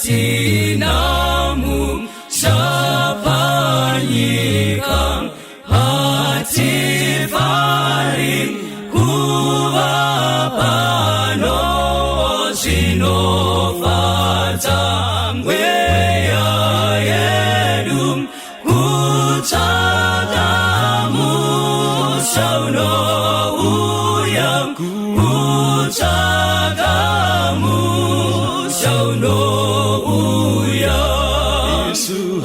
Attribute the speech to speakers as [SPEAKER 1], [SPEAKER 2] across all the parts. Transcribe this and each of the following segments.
[SPEAKER 1] Hatina musha panyika, hatifari kuva pano, zvinofadza mweya yedu kutsvaga musha unouya, kutsvaga musha unouya.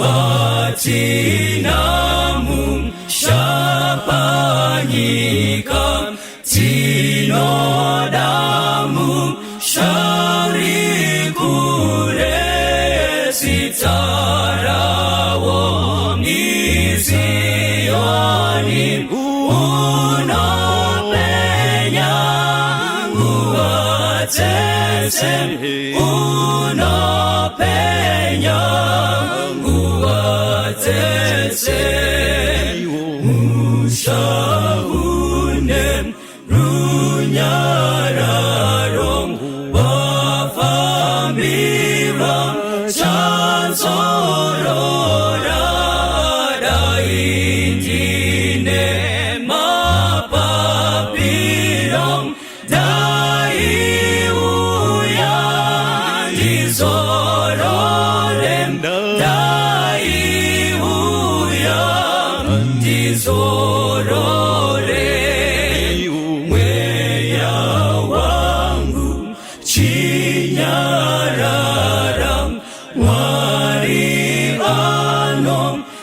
[SPEAKER 1] Hatina musha panyika, tinoda musha uri kure, zita rawo iZioni, unopenya nguva dzese, unopenya nguva dzese. Musha une runyararo, vafambi vachazorora, dai ndine mapapiro, ndaiuya ndizorore, ndaiuya ndizorore. Mweya wangu chinyarara, Mwari anoziva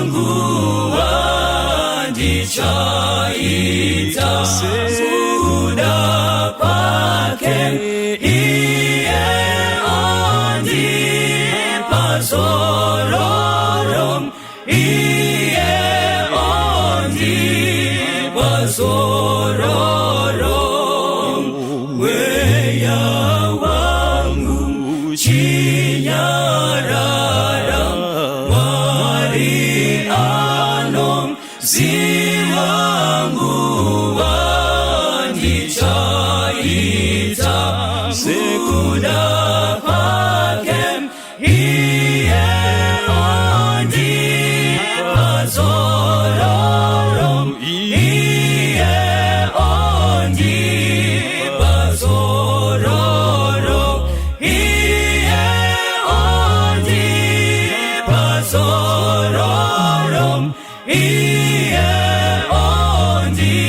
[SPEAKER 1] nguva ndichaita kuda kwake, iye ondipa zororo, iye ondipa zororo. Mweya wangu chinyarara, Mwari anoziva nguva ndichaita kuda kwake, iye ondipa zororo, iye ondipa zororo, iye ondipa zororo, iye ondipa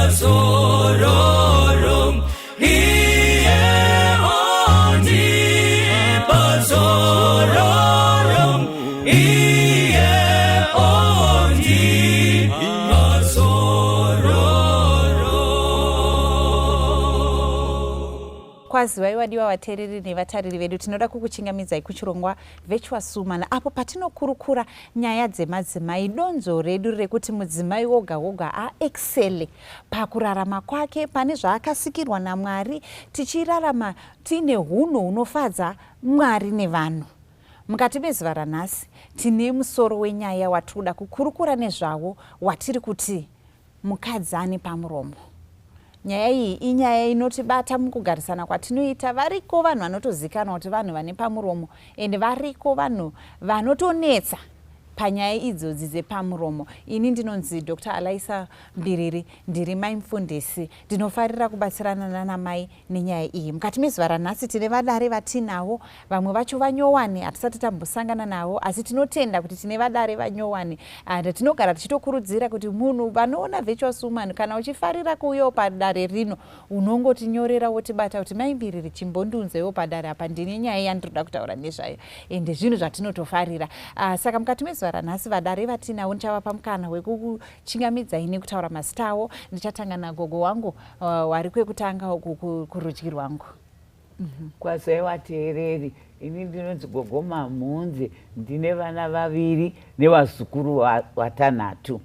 [SPEAKER 1] zororo, iye ondipa zororo, iye ondipa zororo.
[SPEAKER 2] Kwaziwai vadiwa vateereri nevatariri vedu. Tinoda kukuchingamidzai kuchirongwa Virtuous Woman, apo patinokurukura nyaya dzemadzimai. Donzo redu rekuti mudzimai woga woga aexcele pakurarama kwake pane zvaakasikirwa naMwari, tichirarama tiine hunhu hunofadza Mwari nevanhu. Mukati mezuva ranhasi tine musoro wenyaya watiri kuda kukurukura nezvawo, watiri kuti mukadzi ane pamuromo. Nyaya iyi inyaya inotibata mukugarisana kwatinoita. Variko vanhu vanotozikanwa kuti vanhu vane pamuromo, ende variko vanhu vanotonetsa panyaya idzodzi dzepamuromo. Ini ndinonzi Dr Alaisa Mbiriri, ndiri mai mufundisi, ndinofarira kubatsirana nanamai nenyaya iyi. Mukati mezuva ranhasi tine vadare vatinavo, vamwe vacho vanyowani, hatisati tambosangana navo, asi tinotenda kuti tine vadare vanyowani. And tinogara tichitokurudzira kuti munhu vanoona Virtuous Woman, kana uchifarira kuuyawo padare rino, unongotinyorera wotibata kuti, "Mai Mbiriri, chimbondiunzewo padare apa, ndine nyaya yandinoda kutaura nezvayo." Ende zvinhu zvatinotofarira. Saka mukati mezuva ranhasi vadare vatinavo ndichavapa mukana wekukuchingamidzai nekutaura mazita avo. Ndichatanga nagogo wangu wari kwekutanga uku kurudyi rwangu.
[SPEAKER 3] Kwazai vateereri, ini ndinonzi Gogo Mamhunzi, ndine vana vaviri nevazukuru vatanhatu.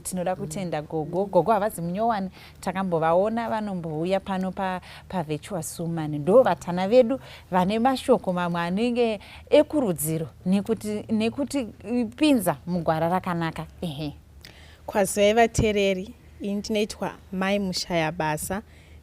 [SPEAKER 2] Tinoda kutenda gogo. Gogo havazi munyowani, takambovaona, vanombouya pano paVirtuous Woman. Ndo vatana vedu vane mashoko mamwe anenge ekurudziro nekuti pinza mugwara rakanaka. Ehe.
[SPEAKER 4] Kwazivai vateereri, ini ndinoitwa Mai Mushaya Basa,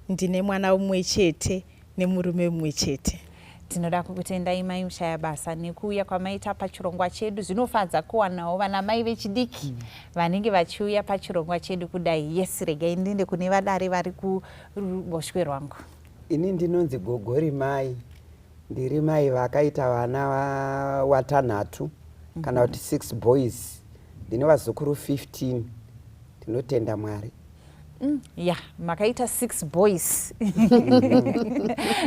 [SPEAKER 4] ndine mwana mumwe chete. Nemurume mumwe chete.
[SPEAKER 2] Tinoda kukutendai, Mai Mushaya Basa, nekuuya kwamaita pachirongwa chedu. Zvinofadza kuwanawo vana mai vechidiki vanenge vachiuya pachirongwa chedu kudai. Yes, regai ndiende kune vadare vari kuruboshwe rwangu.
[SPEAKER 5] Ini ndinonzi Gogori Mai. Ndiri mai vakaita vana watanhatu kana kuti six boys. Ndine vazukuru 15. Ndinotenda Mwari.
[SPEAKER 2] Ya, makaita six boys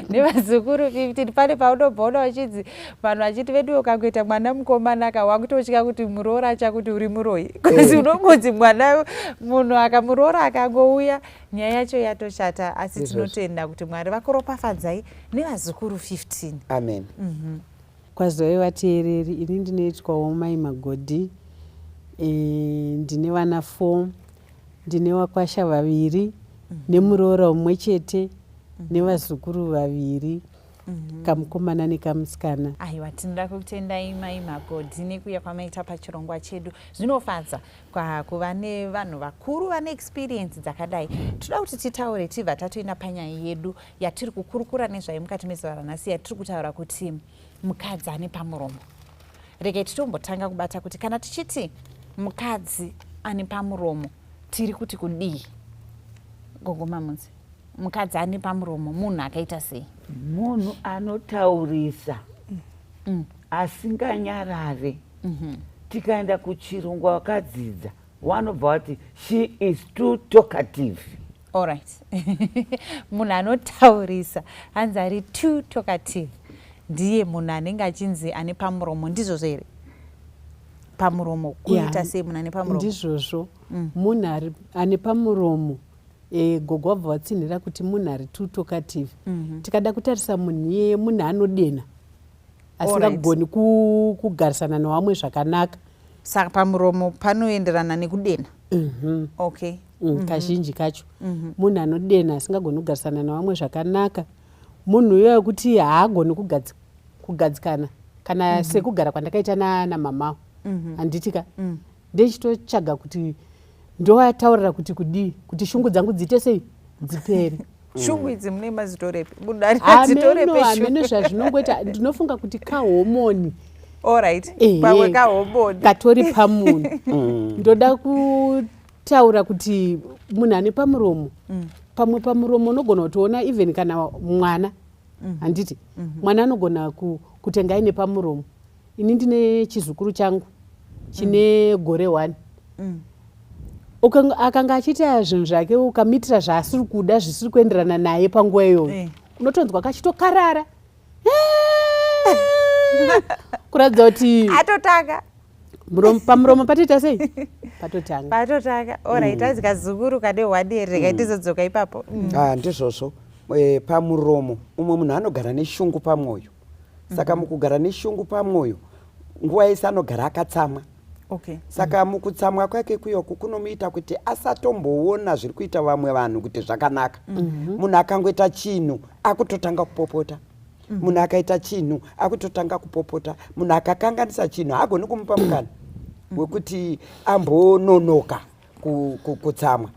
[SPEAKER 2] nevazukuru 15. Pane paunobvaona uchinzi vanhu vachiti vedu, ukangoita mwana mukomana ka, wakutotya kuti muroora achakuti uri muroyi, because unongonzi mwana munhu akamuroora akangouya, nyaya yacho yatoshata. Asi
[SPEAKER 5] Izvozvo.
[SPEAKER 2] tinotenda kuti Mwari vakuropafadzai nevazukuru 15.
[SPEAKER 5] Amen.
[SPEAKER 6] Kwazivai vateereri, ini ndinoitwawo Mai Magodhi. Ndine vana 4, ndine wakwasha vaviri nemuroora mumwe chete nevazukuru vaviri, kamukomana nekamusikana.
[SPEAKER 2] Aiwa, tinoda kutendai, Mai Magodhi, nekuuya kwamaita pachirongwa chedu. Zvinofadza kuva nevanhu vakuru vane experience dzakadai. Toda kuti titaure, tibva tatoenda panyaya yedu yatiri kukurukura nezvayo mukati mezuva ranhasi, yatiri kutaura kuti mukadzi ane pamuromo. Regai titombotanga kubata kuti kana tichiti mukadzi ane pamuromo, tiri kuti kudii? Gogo Mamunzi, mukadzi ane pamuromo munhu akaita sei?
[SPEAKER 3] Munhu anotaurisa, asinganyarare. Tikaenda kuchirungu, wakadzidza wanobva wati she is too talkative.
[SPEAKER 2] Alright, munhu anotaurisa hanzi ari too talkative ndiye munhu anenge achinzi ane pamuromo. Ndizvozvo here? Pamuromo kuita sei munhu ane pamuromo?
[SPEAKER 6] Ndizvozvo. Munhu ane pamuromo, gogo wabva watsinhira kuti munhu ari too talkative. Tikada kutarisa munhu iyeye, munhu anodena, asingagoni kugarisana nevamwe zvakanaka.
[SPEAKER 2] Saka pamuromo panoenderana nekudena? Okay.
[SPEAKER 6] Kazhinji kacho munhu anodena, asingagoni kugarisana nevamwe zvakanaka, munhu uyo wekuti haagoni kugadzikana kana sekugara kwandakaita namamawo, handiti ka? Ndechitotsvaga kuti ndovataurira kuti kudii kuti shungu dzangu dziite sei, dzipere.
[SPEAKER 2] Shungu idzi mune mazitorepi? Munhu ari
[SPEAKER 6] Hameno.
[SPEAKER 2] adzitorepe?
[SPEAKER 6] Hameno zvazvinongoita. Ndinofunga kuti kahormone.
[SPEAKER 2] Alright.
[SPEAKER 6] Ehe.
[SPEAKER 2] Pamwe kahormone.
[SPEAKER 6] Katori pamunhu. Ndoda kutaura kuti munhu ane pamuromo, pamwe pamuromo unogona kutoona even kana mwana, handiti? Mwana anogona kutenga aine pamuromo. Ini ndine chizukuru changu chine gore 1. Akanga achiita zvinhu zvake, ukamuitira zvaasiri kuda, zvisiri kuenderana naye panguva iyoyo, unotonzwa kachitokarara, kuratidza kuti
[SPEAKER 2] atotanga.
[SPEAKER 6] Pamuromo patoita sei? Patotanga.
[SPEAKER 2] Patotanga. Alright, anzi kazukuru kane one here. Regai tizodzoka ipapo.
[SPEAKER 5] Ah, ndizvozvo. Pamuromo, umwe munhu anogara neshungu pamwoyo. Saka mukugara neshungu pamwoyo, nguva yese anogara akatsamwa. Saka mukutsamwa kwake kuyoku kunomuita kuti asatomboona zviri kuita vamwe vanhu kuti zvakanaka. Munhu akangoita chinhu, akutotanga kupopota. Munhu akaita chinhu, akutotanga kupopota. Munhu akakanganisa chinhu, haagoni kumupa mukana wekuti ambononoka kutsamwa.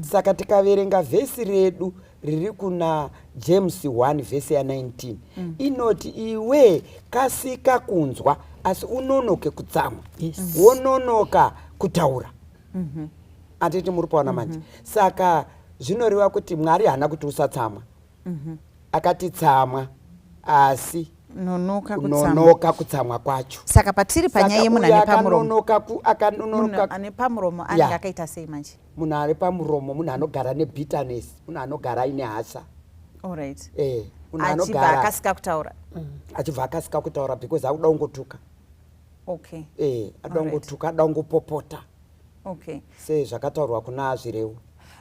[SPEAKER 5] Saka tikaverenga vhesi redu riri kuna James 1 vhesi ya19, inoti, "Iwe kasika kunzwa, asi unonoke kutsamwa, wononoka kutaura." Anditi muri paona manje? Saka zvinoreva kuti Mwari haana kuti usatsamwa. Akati tsamwa, asi
[SPEAKER 2] nonoka kutsamwa.
[SPEAKER 5] Nonoka kutsamwa kwacho.
[SPEAKER 2] Saka patiri panyaya
[SPEAKER 5] Saka
[SPEAKER 2] yemunhu
[SPEAKER 5] uyo
[SPEAKER 2] ane pamuromo,
[SPEAKER 5] akanonoka akanonoka
[SPEAKER 2] munhu ane pamuromo anenge akaita sei manje?
[SPEAKER 5] Munhu ari pamuromo munhu anogara nebitterness, munhu anogara aine hasha. Munhu
[SPEAKER 2] Achibva
[SPEAKER 5] anogara
[SPEAKER 2] akasika kutaura.
[SPEAKER 5] Achibva akasika kutaura because akuda kungotuka. Ada kungotuka, ada kungopopota, sezvakataurwa kuna Zvirevo.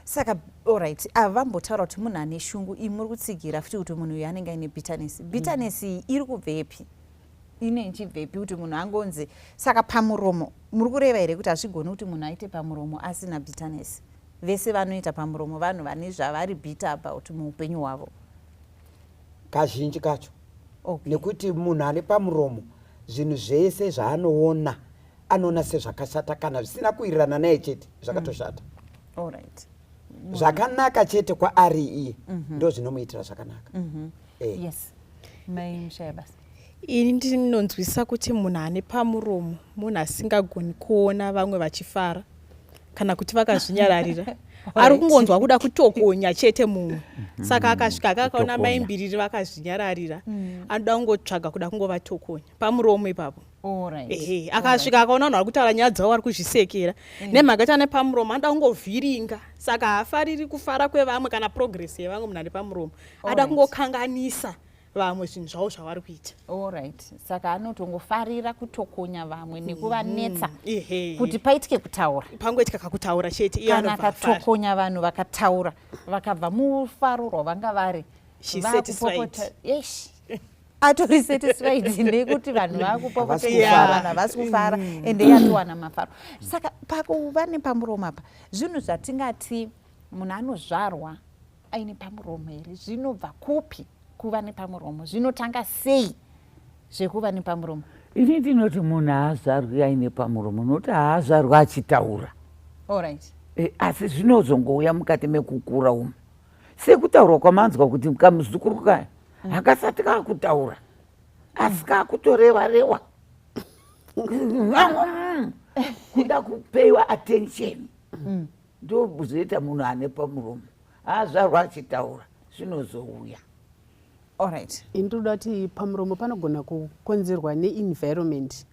[SPEAKER 2] Saka alright, ava vambotaura kuti munhu ane shungu. Imi muri kutsigira futi kuti munhu uyu anenge aine bitterness. Bitterness iyi iri kubvepi? Ine ichibvepi kuti munhu angonzi? Saka pamuromo muri kureva here kuti hazvigoni kuti munhu aite pamuromo asina bitterness? Vese vanoita pamuromo vanhu vane zvavari bitter about muupenyu hwavo?
[SPEAKER 5] Kazhinji kacho, nekuti munhu ane pamuromo, zvinhu zvese zvaanoona, anoona sezvakashata. Kana zvisina kuwirirana naye chete, zvakatoshata. Zvakanaka chete kwaari iye ndo zvinomuitira zvakanaka.
[SPEAKER 2] Yes, Mai Mushaya Basa.
[SPEAKER 4] Ini ndinonzwisisa kuti munhu ane pamuromo munhu asingagoni kuona vamwe vachifara kana kuti vakazvinyararira, ari kungonzwa kuda kutokonya chete mumwe. Saka akasvika akakaona Mai Mbiriri vakazvinyararira, anoda kungotsvaga kuda kungovatokonya pamuromo ipapo. Ehe, akasvika akaona vanhu vari kutaura nyaya dzavo, vari kuzvisekera, nemhaka kuti ane pamuromo anoda kungovhiringa. Saka haafariri kufara kwevamwe kana progress yevamwe. Munhu ane pamuromo ada kungokanganisa vamwe zvinhu zvavo zvavari kuita.
[SPEAKER 2] Alright, saka anotongofarira kutokonya vamwe nekuvanetsa kuti paitike kutaura.
[SPEAKER 4] Pangoitika kakutaura chete, iye
[SPEAKER 2] kana
[SPEAKER 4] anobva afara.
[SPEAKER 2] Akatokonya vanhu, vakataura, vakabva mufaro rwavanga vari.
[SPEAKER 4] She's satisfied.
[SPEAKER 2] Yes, atori satisfied nekuti vanhu vakupopota.
[SPEAKER 5] Havasi kufara.
[SPEAKER 2] Vanhu havasi kufara, ende yatowana mafaro. Saka pakuva nepamuromo apa, zvinhu zvatingati munhu anozvarwa aine pamuromo here? Zvinobva kupi kuva nepamuromo? Zvinotanga sei zvekuva nepamuromo?
[SPEAKER 3] Ini ndinoti munhu haazvarwi aine pamuromo, nokuti haazvarwi achitaura. Asi zvinozongouya mukati mekukura umu, sekutaurwa kwamanzwa kuti kamuzukuru kaya hakasati kakutaura, asi kakutoreva rewa kuda kupeiwa attention. Ndo zvoita munhu ane pamuromo. Haazvarwa achitaura, zvinozouya.
[SPEAKER 6] Ini ndinoda kuti pamuromo panogona kukonzerwa neenvironment.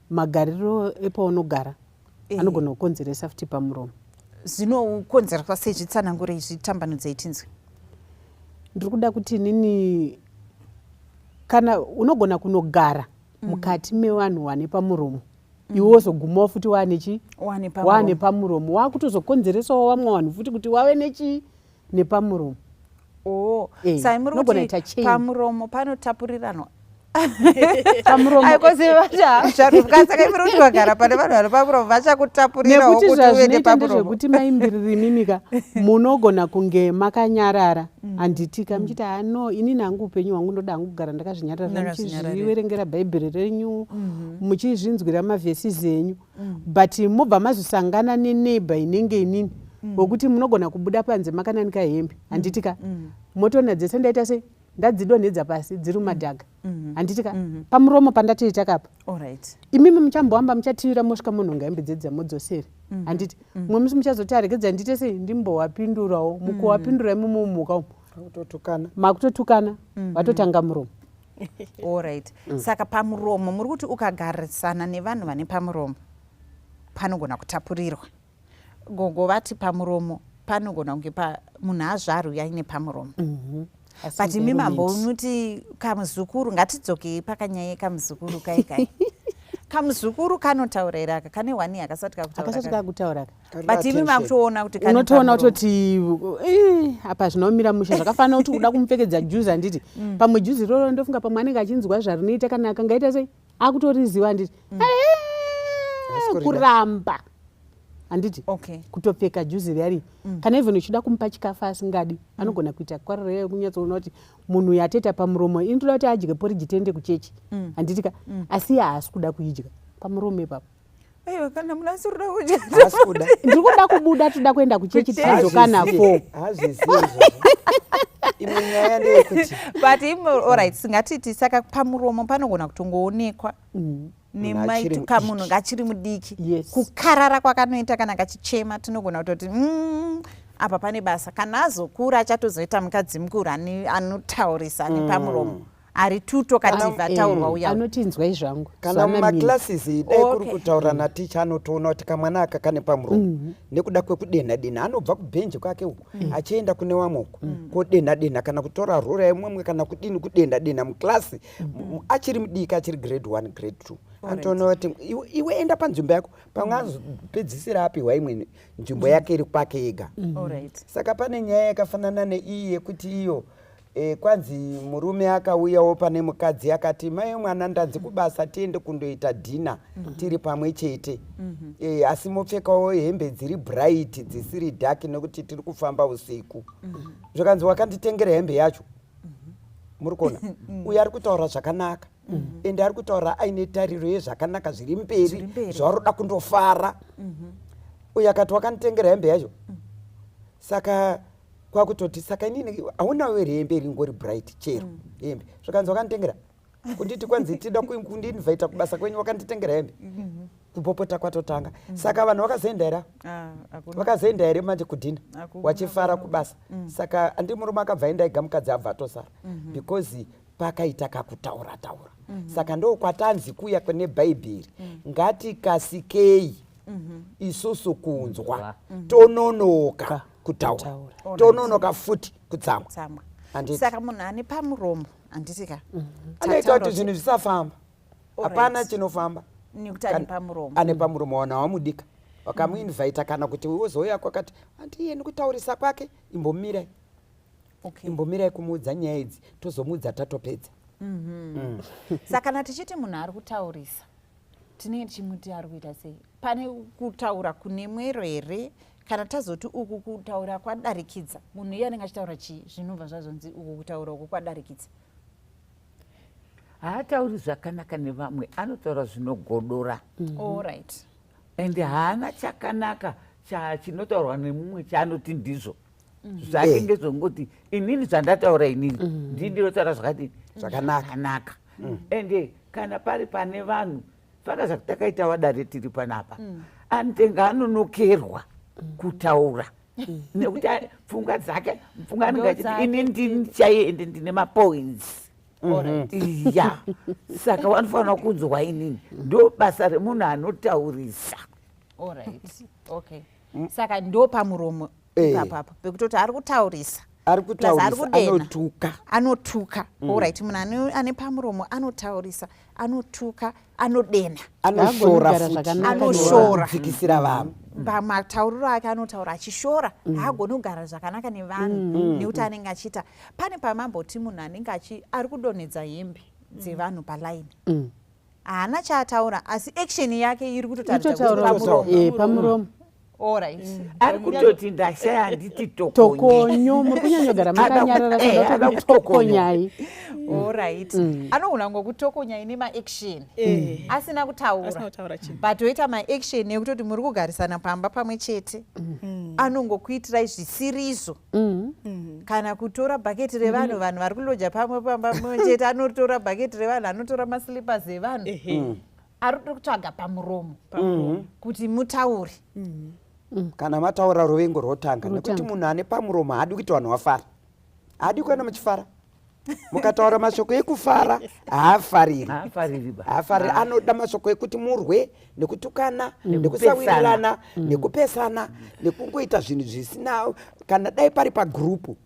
[SPEAKER 6] Magariro epaunogara anogona kukonzeresa futi pamuromo.
[SPEAKER 2] Zvinokonzerwa sei? Zvitsanangurei, zvitambanudzei tinzwe.
[SPEAKER 6] Ndiri kuda kuti nini kana unogona kunogara mukati mevanhu vane pamuromo, iwe wozogumawo futi waane chi
[SPEAKER 2] Wane pamuromo.
[SPEAKER 6] Waane pamuromo, wakutozokonzeresawo vamwe vanhu futi kuti wave nechi nepamuromo.
[SPEAKER 2] Oh,
[SPEAKER 6] Eh,
[SPEAKER 2] saka muri
[SPEAKER 6] unogona
[SPEAKER 2] kuti
[SPEAKER 6] kuita chain.
[SPEAKER 2] pamuromo panotapuriranwa?
[SPEAKER 6] Pamuromo.
[SPEAKER 2] Aikosivazvaruka. Saka imuri kuti vagara pane vanhu vari pamuromo vachakutapurirawo
[SPEAKER 6] Nekuti
[SPEAKER 2] kuti uve
[SPEAKER 6] zvazvinoita
[SPEAKER 2] nepamuromo?
[SPEAKER 6] ndezvekuti, Mai Mbiriri, mimika munogona kunge makanyarara, handitika, muchiti, "Hano inini hangu upenyu hwangu ndoda hangu kugara ndakazvinyarara."
[SPEAKER 2] Ndakazvinyararira.
[SPEAKER 6] Muchizviverengera bhaibheri renyu, muchizvinzwira mavhesi enyu, but mobva mazosangana neneighbor inenge inini, wekuti munogona kubuda panze makananika hembe, handitika, motoona dzese ndaita sei, ndadzidonhedza pasi, dziri mumadhaga, handitika, pamuromo pandatoita kapa. Imimi muchambohamba, muchativira, mosvika munhonga hembe dzedu dzamodzosere, handiti? Mumwe musi muchazoti, "Aregedza ndiite sei, ndimbowapindurawo." Mukuwapindura imomo mumuka umo
[SPEAKER 5] Kutotukana.
[SPEAKER 6] Makutotukana, vatotanga muromo.
[SPEAKER 2] Alright, saka pamuromo muri kuti ukagarisana nevanhu vane pamuromo panogona kutapurirwa. Gogo vati pamuromo panogona kunge munhu azvarwi aine pamuromo.
[SPEAKER 6] Asi
[SPEAKER 2] But imi mambo
[SPEAKER 6] environment.
[SPEAKER 2] unuti kamuzukuru, ngatidzokei pakanyaya yekamuzukuru kai kai. Kamuzukuru kanotaura here aka kane wani akasati kakutaura?
[SPEAKER 6] Akasati kakutaura ka.
[SPEAKER 2] But imi makutoona kuti kane
[SPEAKER 6] Unotoona
[SPEAKER 2] pamuromo.
[SPEAKER 6] kutoti apa zvinomira musha. Zvakafanana kuti uda kumupfekedza juzi, handiti? Pamwe juzi iroro, ndofunga pamwe anenge achinzwa zvarinoita, kana akangaita sei, akutoriziva, handiti?
[SPEAKER 5] Haasi kurida.
[SPEAKER 6] Kuramba, handiti? Kutopfeka juzi riyari. Kana even uchida kumupa chikafu asingadi, anogona kuita kwariro yekunyatsoona kuti munhu uyu atoita pamuromo. Ini toda kuti adye poriji tiende kuchechi, handiti ka? Asi iye haasi kuda kuidya. Pamuromo ipapo.
[SPEAKER 2] Aiwa, kana munhu asiri kuda kudya.
[SPEAKER 5] Haasi kuda.
[SPEAKER 6] Ndiri kuda kubuda, toda kuenda kuchechi, tichidzoka na4.
[SPEAKER 5] Hazvizivi izvozvo. Imwe nyaya ndeyekuti
[SPEAKER 2] But imi, alright, ngatiti saka pamuromo panogona kutongoonekwa
[SPEAKER 5] Munhu achiri
[SPEAKER 2] nemaituka munhu
[SPEAKER 5] mudiki.
[SPEAKER 2] ngachiri mudiki.
[SPEAKER 6] Yes.
[SPEAKER 2] Kukarara kwakanoita kana kachichema, tinogona kutoti, apa pane basa." Kana azokura, achatozoita mukadzi mukuru anotaurisa, ane pamuromo, ari tutokativha ataurwa uya.
[SPEAKER 6] Anotinzwai zvangu.
[SPEAKER 5] Kana
[SPEAKER 6] Zwana mina.
[SPEAKER 5] mumaklasses, dai kuri kutaura naticha, anotoona kuti kamwana aka kane pamuromo nekuda kwekudenha denha. Anobva kubhenji kwake uku achienda kune wamwe uku kodenha denha, kana kutora rora yemwemwe, kana kudini, kudenha denha muklasi achiri mudiki, achiri grade 1, grade 2, anotoona kuti iwe enda panzvimbo yako. Pamwe azopedzisira apiwa imwe nzvimbo yake iri kwake ega. Saka pane nyaya yakafanana neiyi yekuti iyo kwanzi murume akauyawo pane mukadzi akati, "Mai mwana, ndanzi kubasa tiende kundoita dinner tiri pamwe chete, asi mopfekawo hembe dziri bright, dzisiri dark, nekuti tiri kufamba usiku." Zvakanzi, "Wakanditengera hembe yacho?" Muri kuona uyu ari kutaura zvakanaka, ende ari kutaura aine tariro yezvakanaka zviri
[SPEAKER 2] Zviri
[SPEAKER 5] mberi,
[SPEAKER 2] mberi.
[SPEAKER 5] zvaroda kundofara. Uyu akati, "Wakanditengera hembe yacho?" Saka Kwakutoti saka inini haunawo here hembe ringori bright chero hembe? Zvakanzi wakanditengera kunditi kwanzi tida kundiinvita kubasa kwenyu, wakanditengera hembe. Kupopota kwatotanga. Saka vanhu vakazoenda here?
[SPEAKER 2] Ah, hakuna.
[SPEAKER 5] Vakazoenda here manje kudhina
[SPEAKER 2] Hakuna.
[SPEAKER 5] wachifara kubasa? Saka andi murume akabva aenda ega, mukadzi abva atosara because pakaita kakutaura taura. Saka ndo kwatanzi kuya kune Bhaibheri, ngatikasikei isusu kunzwa, tononoka kutaura, tononoka futi kutsamwa.
[SPEAKER 2] Tsamwa.
[SPEAKER 5] Handiti.
[SPEAKER 2] Saka munhu ane pamuromo, handiti ka?
[SPEAKER 5] Anoita
[SPEAKER 2] Tataura
[SPEAKER 5] kuti zvinhu zvisafamba. Hapana chinofamba.
[SPEAKER 2] Nekuti ane pamuromo.
[SPEAKER 5] Ane pamuromo. Wana wamudika wakamuinvita kana kuti wozouya kwakati handiye nekutaurisa kwake, imbomirai. Imbomirai kumuudza nyaya idzi, tozomuudza tatopedza.
[SPEAKER 2] Saka kana tichiti munhu ari kutaurisa, tinenge tichimuti ari kuita sei? Pane kutaura kune mwero here? Kana tazoti uku kutaura kwadarikidza, munhu iye anenge achitaura chii zvinobva zvazonzi uku kutaura uku kwadarikidza?
[SPEAKER 3] Haatauri zvakanaka nevamwe, anotaura zvinogodora.
[SPEAKER 2] Allright.
[SPEAKER 3] Ende haana chakanaka chinotaurwa nemumwe chaanoti ndizvo zvake. Ngezvongoti inini zvandataura inini ndii ndinotaura zvakadini?
[SPEAKER 5] Zvakanaka.
[SPEAKER 3] Zvakanaka. Ende kana pari pane vanhu, fana zvakatakaita vadare tiri panapa, anotenga anonokerwa kutaura nekuti pfungwa dzake, pfungwa anenge achiti
[SPEAKER 2] Ndo dzake.
[SPEAKER 3] Ini ndini chaiye, ende ndine mapoints. Ya, saka vanofanira kunzwa inini. Ndo basa remunhu anotaurisa.
[SPEAKER 2] Allright, okay. Saka ndo pamuromo ipapapo pekutoti ari kutaurisa.
[SPEAKER 5] Ari
[SPEAKER 2] Plus ari
[SPEAKER 5] kutaurisa.
[SPEAKER 2] kudena.
[SPEAKER 5] Anotuka.
[SPEAKER 2] Anotuka. Allright, munhu ane pamuromo anotaurisa, anotuka, anodena.
[SPEAKER 5] Anoshora
[SPEAKER 6] Haagoni kugara
[SPEAKER 5] futi.
[SPEAKER 6] zvakanaka.
[SPEAKER 2] Anoshora.
[SPEAKER 5] Kudzikisira vamwe.
[SPEAKER 2] Pamatauriro ake anotaura achishora. Haagoni kugara zvakanaka nevanhu nekuti anenge achiita pane pamamboti munhu anenge achi ari kudonhedza hembe dzevanhu palaini. Haana chaataura, asi action yake iri kutotaridza kuti
[SPEAKER 6] Itotaura.
[SPEAKER 2] pamuromo.
[SPEAKER 6] Pamuromo.
[SPEAKER 2] Allright.
[SPEAKER 3] Ari kutoti ndashaya, handiti tokonye.
[SPEAKER 6] Tokonyo, muri kunyanyogara makanyarara.
[SPEAKER 3] Ada
[SPEAKER 6] Saka
[SPEAKER 3] kutokonywa.
[SPEAKER 6] tokonyai.
[SPEAKER 2] Allright, anogona kungokutokonya ine maaction asina
[SPEAKER 4] Asina
[SPEAKER 2] kutaura.
[SPEAKER 4] Kutaura chinhu.
[SPEAKER 2] But oita maaction ekutoti muri kugarisana pamba pamwe chete, anongokuitirai zvisirizvo, kana kutora bhaketi revanhu. Vanhu vari kuloja pamwe pamba pamwe chete, anotora bhaketi revanhu, anotora maslippers evanhu. Ari kutsvaga pamuromo kuti mutaure.
[SPEAKER 5] Kana mataura, ruvengo rwotanga nekuti
[SPEAKER 6] Rwotanga.
[SPEAKER 5] munhu ane pamuromo haadi kuti vanhu vafara, haadi kuona muchifara. Mukataura mashoko ekufara, haafariri.
[SPEAKER 3] Haafariri ba.
[SPEAKER 5] Haafariri. Anoda mashoko ekuti murwe nekutukana nekusawirirana nekupesana nekungoita zvinhu zvisina. Kana dai pari pagurupu,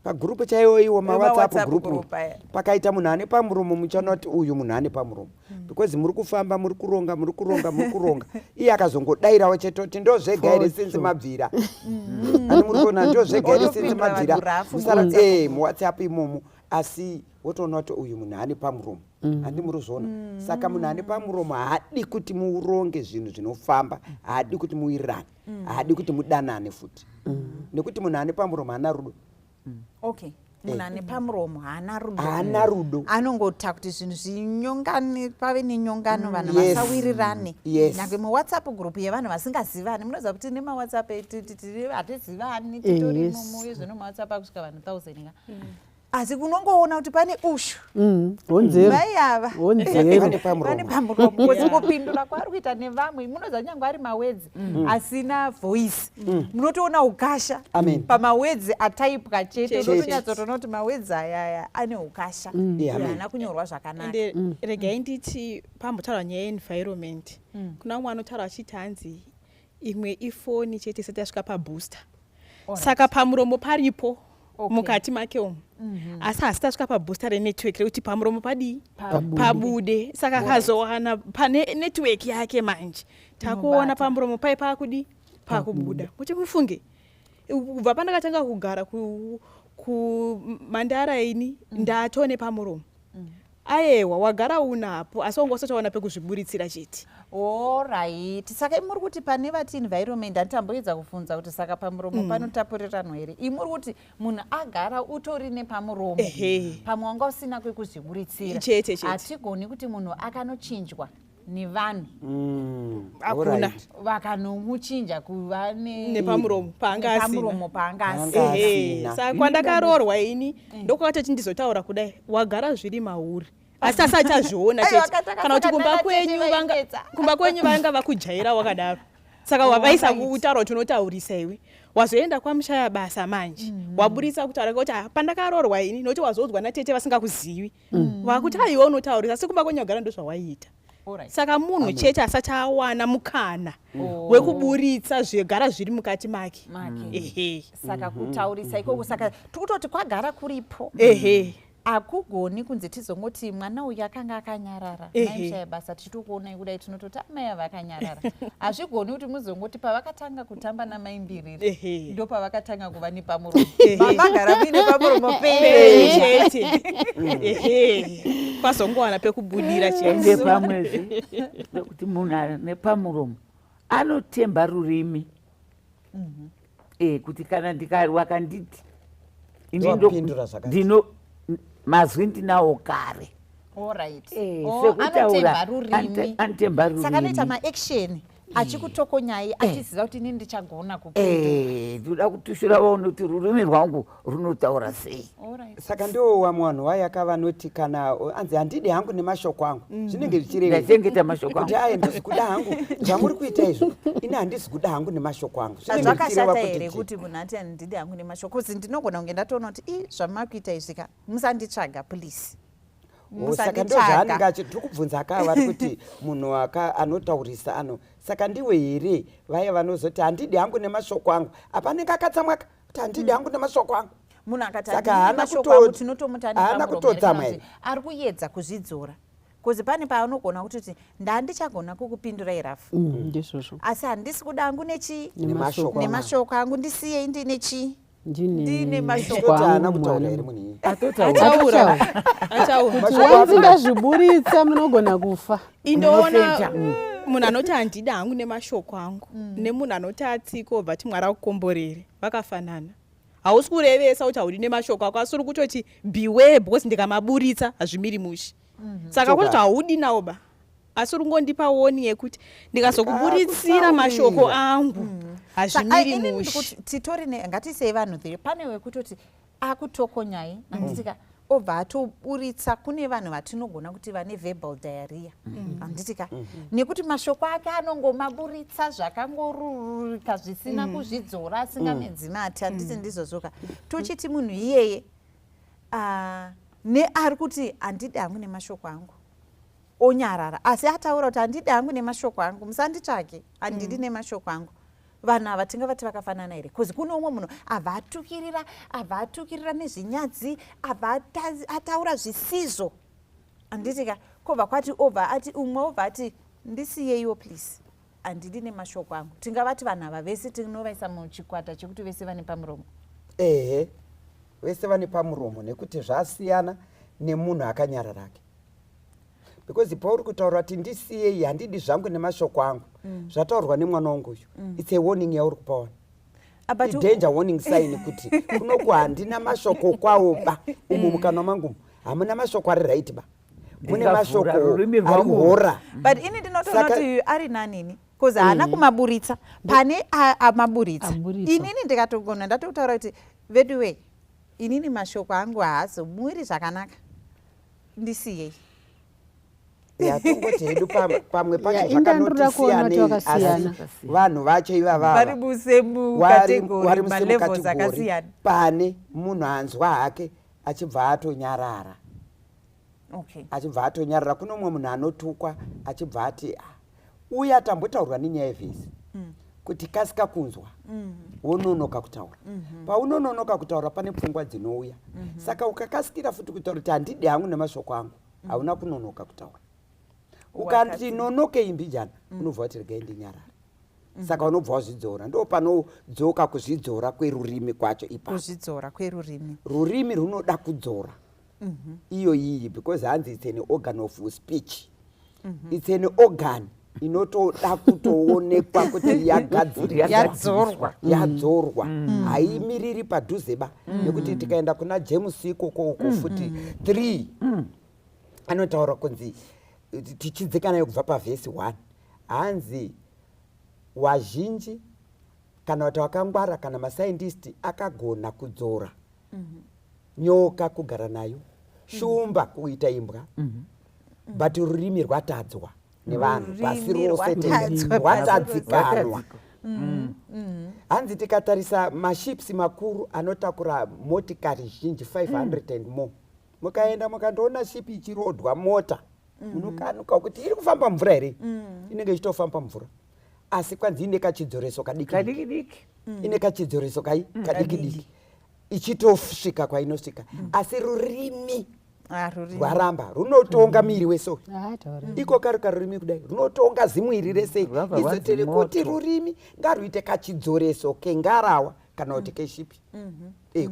[SPEAKER 5] pagurupu chaiwo iwo maWhatsApp
[SPEAKER 2] WhatsApp
[SPEAKER 5] gurupu,
[SPEAKER 2] group aya.
[SPEAKER 5] Pakaita munhu ane pamuromo, muchaona kuti uyu munhu ane pamuromo because muri kufamba, muri kuronga, muri kuronga, muri kuronga, iye akazongodayirawo chete kuti ndo zvega here sinzi mabvira ani muri kuona ndo zvega here sinzi
[SPEAKER 2] Otopindura
[SPEAKER 5] mabvira.
[SPEAKER 2] vanhu rafu.
[SPEAKER 5] Musara muWhatsApp imomo, asi wotoona kuti uyu munhu ane pamuromo, handi muri kuzviona? Saka munhu ane pamuromo haadi kuti muronge zvinhu zvinofamba, haadi kuti muwirirane, haadi kuti mudanane futi, nekuti munhu ane pamuromo haana rudo.
[SPEAKER 2] Okay, munhu ane pamuromo haana rudo.
[SPEAKER 5] Haana rudo.
[SPEAKER 2] Anongota kuti zvinhu zvinyongane, pave nenyongano, vanhu vasawirirane. Nyange muWhatsApp group yevanhu vasingazivani, munoziva kuti nemaWhatsApp hatizivani, titori imomo izvo muWhatsApp akusvika vanhu 1000 ka, asi unongoona kuti pane ushu.
[SPEAKER 6] Honzero.
[SPEAKER 2] Mai ava
[SPEAKER 6] Honzero.
[SPEAKER 5] Vane pamuromo.
[SPEAKER 2] Vane pamuromo because kupindura kwaari kuita nevamwe, munoziva nyange ari mawords asina voice, munotoona ukasha
[SPEAKER 5] Amen.
[SPEAKER 2] pamawords ataipwa chete.
[SPEAKER 4] Chete.
[SPEAKER 2] Unotonyatsotoona kuti mawords ayaya ane ukasha,
[SPEAKER 5] Yeah, amen.
[SPEAKER 2] haana kunyorwa zvakanaka.
[SPEAKER 4] Ende regai nditi pambotaura nyaya yeenvironment, kuna umwe anotaura achiti hanzi imwe ifoni chete isati yasvika pabooster. Saka pamuromo paripo mukati make umu, asi hasati asvika pabooster renetwork rekuti pamuromo padii? Pabude. Saka akazowana pane network yake manje, takuona
[SPEAKER 2] Inobata.
[SPEAKER 4] Pamuromo pai paakudi pakubuda. Kuti mufunge, kubva pandakatanga kugara kumandara ini ndatone pamuromo. Ayewa, wagara unapo, asi wanga usati waona pekuzviburitsira chete.
[SPEAKER 2] Alright, saka imuri kuti pane vati environment, handitamboedza kubvunza kuti saka pamuromo panotapuriranwa here. Imuri kuti munhu agara utori nepamuromo, pamwe wanga usina kwekuzviburitsira.
[SPEAKER 4] Chete, chete.
[SPEAKER 2] Hatigoni kuti munhu akanochinjwa. Nevanhu.
[SPEAKER 4] Hakuna.
[SPEAKER 5] Alright.
[SPEAKER 2] Vakanomuchinja kuva
[SPEAKER 4] Nepamuromo paanga asina.
[SPEAKER 2] Nepamuromo paanga
[SPEAKER 5] Paanga
[SPEAKER 2] asina.
[SPEAKER 4] Ehe,
[SPEAKER 5] asina.
[SPEAKER 4] saka kwandakaroorwa ini ndokwakatoti ndizotaura kudai, wagara zviri mauri asi asati azviona
[SPEAKER 2] Aiwa,
[SPEAKER 4] chete.
[SPEAKER 2] kataka
[SPEAKER 4] Kana kuti
[SPEAKER 2] saka
[SPEAKER 4] kumba
[SPEAKER 2] nana
[SPEAKER 4] kwenyu
[SPEAKER 2] tete vainetsa.
[SPEAKER 4] kumba kwenyu vanga vakujaira wakadaro, saka wavaisa kutaura kuti unotaurisa iwe, wazoenda kwamushaya basa manje, waburisa kutaura kuti, "Ah, pandakaroorwa ini," nokuti wazoudzwa natete vasingakuzivi, vakuti, "Aiwa, unotaurisa," asi kumba kwenyu wagara ndozvawaiita. Saka munhu chete asati awana mukana wekuburitsa zvegara zviri mukati make.
[SPEAKER 2] Make.
[SPEAKER 4] Ehe.
[SPEAKER 2] Saka kutaurisa ikoko, saka tikutoti kwagara kuripo.
[SPEAKER 4] Ehe.
[SPEAKER 2] Hakugoni kunzi tizongoti mwana uyu akanga akanyarara. Maimushaya basa, tichitokuonai kudai, tinototi amai ava akanyarara. Hazvigoni kuti muzongoti pavakatanga kutamba namaimbiriri ndo pavakatanga kuva nepamuromo. Mamagara muine pamuromo penyu.
[SPEAKER 4] Chete, ehe, kwazongowana pekubudira
[SPEAKER 3] Ende
[SPEAKER 4] chete.
[SPEAKER 3] Pamwezve nekuti munhu ane pamuromo anotemba rurimi, kuti kana wakanditi ini
[SPEAKER 5] Ndowapindura zvakati.
[SPEAKER 3] Ndino mazwi ndinawo kare.
[SPEAKER 2] Oh,
[SPEAKER 3] Sekutaura,
[SPEAKER 2] anotemba rurimi.
[SPEAKER 3] Anotemba
[SPEAKER 2] Saka anoita
[SPEAKER 3] rurimi.
[SPEAKER 2] maaction achikutokonyai achiziva kuti inini ndichagona kupindura.
[SPEAKER 3] Ndoda kutushura vaone kuti rurimi rwangu runotaura sei.
[SPEAKER 5] Saka ndiwo vamwe vanhu vayaka vanoti kana anzi, "Handidi hangu nemashoko angu," zvinenge zvichireva
[SPEAKER 3] Ndachengeta mashoko
[SPEAKER 5] kuti
[SPEAKER 3] angu.
[SPEAKER 5] Aye, handisi kuda hangu zvamuri kuita izvo, ini handisi kuda hangu nemashoko angu. Zvinenge zvichireva
[SPEAKER 2] Zvakashata
[SPEAKER 5] kuti
[SPEAKER 2] here
[SPEAKER 5] chii?
[SPEAKER 2] Kuti munhu ati, "Handidi hangu nemashoko," kuzi ndinogona kunge ndatoona kuti i zvamakuita izvi ka, musanditsvaga please.
[SPEAKER 5] Oh, saka ndo zvaanenge achi tiri kubvunza kaa, vari kuti munhu anotaurisa ano, saka ndiwe here vaya vanozoti, "Handidi hangu nemashoko angu," apa anenge akatsamwaka kuti, "Handidi hangu nemashoko angu"?
[SPEAKER 2] Munhu akati,
[SPEAKER 5] Saka
[SPEAKER 2] "Handidi
[SPEAKER 5] haana
[SPEAKER 2] nemashoko angu," tinotomuti ane
[SPEAKER 5] haana
[SPEAKER 2] pamuromo here, kana
[SPEAKER 5] kutotsamwa
[SPEAKER 2] kuti
[SPEAKER 5] here?
[SPEAKER 2] ari kuedza kuzvidzora? Kuzi pane paanogona kutoti, "Ndandichagona kukupindurai rafu,
[SPEAKER 6] Ndizvozvo.
[SPEAKER 2] asi handisi kuda hangu nechii?
[SPEAKER 5] Nemashoko angu."
[SPEAKER 2] Nemashoko angu, ndisiyei ndine chii?
[SPEAKER 6] Ndine
[SPEAKER 2] Ndine mashoko.
[SPEAKER 5] Toti haana
[SPEAKER 6] angu
[SPEAKER 5] kutaura
[SPEAKER 6] mwana.
[SPEAKER 5] here munhu iyeye?
[SPEAKER 3] Atotaura.
[SPEAKER 4] Ataura, ataura.
[SPEAKER 6] Kuti wanzi ndazviburitsa, munogona kufa.
[SPEAKER 4] Indoona
[SPEAKER 3] Unofenta.
[SPEAKER 4] munhu anoti, "Handida hangu nemashoko angu," nemunhu anoti atsika obva ati, "Mwari akukomborere," vakafanana. Hausi kurevesa kuti haudi nemashoko ako, asi uri kutoti beware because ndikamaburitsa hazvimiri mushe. Saka kutoti haudi nawo ba, asi uri kungondipa warning yekuti ndikazokuburitsira mashoko angu hazvimiri
[SPEAKER 2] Inini
[SPEAKER 4] mushe.
[SPEAKER 2] ndikuti titori ne ngatisei vanhu there, pane wekutoti akutokonyai, handitika, obva atoburitsa. Kune vanhu vatinogona kuti vane verbal diarrhea, handitika, nekuti mashoko ake anongomaburitsa zvakangorurika, zvisina kuzvidzora, asingamedzi mate, handiti ndizvozvoka? Tochiti munhu iyeye, ah, neari kuti, "Handidi hangu nemashoko angu," onyarara, asi ataura kuti, "Handidi hangu nemashoko angu, musanditsvake, handidi nemashoko angu," vanhu ava tingavati vakafanana here? Because kune umwe munhu abva atukirira, abva atukirira nezvinyadzi, abva ataura zvisizvo, handiti ka? Kobva kwati obva ati, umwe obva ati, "Ndisiyeiwo please, handidi nemashoko angu." Tingavati vanhu ava vese tinovaisa muchikwata chekuti vese vane pamuromo?
[SPEAKER 5] Ehe, vese vane pamuromo, nekuti zvasiyana nemunhu akanyararake, because pauri kutaura kuti, "Ndisiyei, handidi zvangu nemashoko angu," zvataurwa nemwana wangu uyu, it's a warning yauri kupa vanhu.
[SPEAKER 2] Ah, but
[SPEAKER 5] Danger warning sign kuti kunoku handina mashoko kwawo ba, umu mukanwa mangu umu hamuna mashoko ari right ba, mune
[SPEAKER 3] Ndingavhura
[SPEAKER 5] mashoko
[SPEAKER 3] rurimi
[SPEAKER 5] ari
[SPEAKER 3] rwangu.
[SPEAKER 5] hora.
[SPEAKER 2] But ini ndinotoona kuti ari nanini, because haana kumaburitsa pane amaburitsa.
[SPEAKER 6] Aburitsa.
[SPEAKER 2] Inini ndikatogona ndatotaura kuti, "Veduwei, inini mashoko angu haazomuri zvakanaka, ndisiyei."
[SPEAKER 5] Yatongoti hedu pamwe pacho
[SPEAKER 6] Ya, indandoda kuona kuti
[SPEAKER 5] zvakanoti siyanei, asi
[SPEAKER 6] wakasiyana.
[SPEAKER 5] vanhu vacho ivavava
[SPEAKER 2] Vari musame category,
[SPEAKER 5] vari musame
[SPEAKER 2] malevels
[SPEAKER 5] category.
[SPEAKER 2] akasiyana.
[SPEAKER 5] Pane munhu anzwa hake achibva atonyarara, achibva atonyarara. Kune umwe munhu anotukwa achibva ati, "Ah," uye tambotaurwa nenyaya yevhesi kuti kasika kunzwa, wononoka kutaura. Paunononoka kutaura, pane pfungwa dzinouya. Saka ukakasikira futi kutaura kuti, "Handidi hangu nemashoko angu," hauna kunonoka kutaura. Ukati nonokei mbijana, unobva wati, "Regai ndinyarara." Saka unobva wazvidzora. Ndo panodzoka kuzvidzora kwerurimi kwacho ipapo.
[SPEAKER 2] Kuzvidzora kwerurimi.
[SPEAKER 5] Rurimi runoda kudzora iyo iyi, because hanzi it's an organ of speech, it's an organ inotoda kutoonekwa kuti yagadzirwa,
[SPEAKER 2] Yadzorwa.
[SPEAKER 5] yadzorwa. Haimiriri padhuze ba, nekuti tikaenda kuna James ikoko uko futi 3, anotaura kunzi Tichidzika nayo kubva pavhesi 1, hanzi wazhinji kana kuti wakangwara kana mascientist akagona kudzora nyoka kugara nayo, shumba kuita imbwa, but rurimi rwatadzwa nevanhu pasi
[SPEAKER 2] Rurimi
[SPEAKER 5] rose.
[SPEAKER 2] Rwatadzwa.
[SPEAKER 5] Rwatadzikanwa. Hanzi tikatarisa maships makuru anotakura motikari zhinji 500 and more, mukaenda mukandoona ship ichirodwa mota, munokanuka kuti iri kufamba mvura here. Inenge ichitofamba mvura, asi kwanzi ine kachidzoreso kadiki.
[SPEAKER 3] Kadiki diki.
[SPEAKER 5] Ine kachidzoreso kai kadiki diki, ichitosvika kwainosvika, asi rurimi
[SPEAKER 2] Ah, rurimi.
[SPEAKER 5] rwaramba, runotonga miri wese uyu.
[SPEAKER 6] Ah, taura.
[SPEAKER 5] Iko kari karurimi kudai runotonga zimwiri rese.
[SPEAKER 3] Rwabva
[SPEAKER 5] Isu tiri
[SPEAKER 3] rwanzi
[SPEAKER 5] kuti
[SPEAKER 3] moto.
[SPEAKER 5] Rurimi ngaruite kachidzoreso kengarawa kana kuti keshipi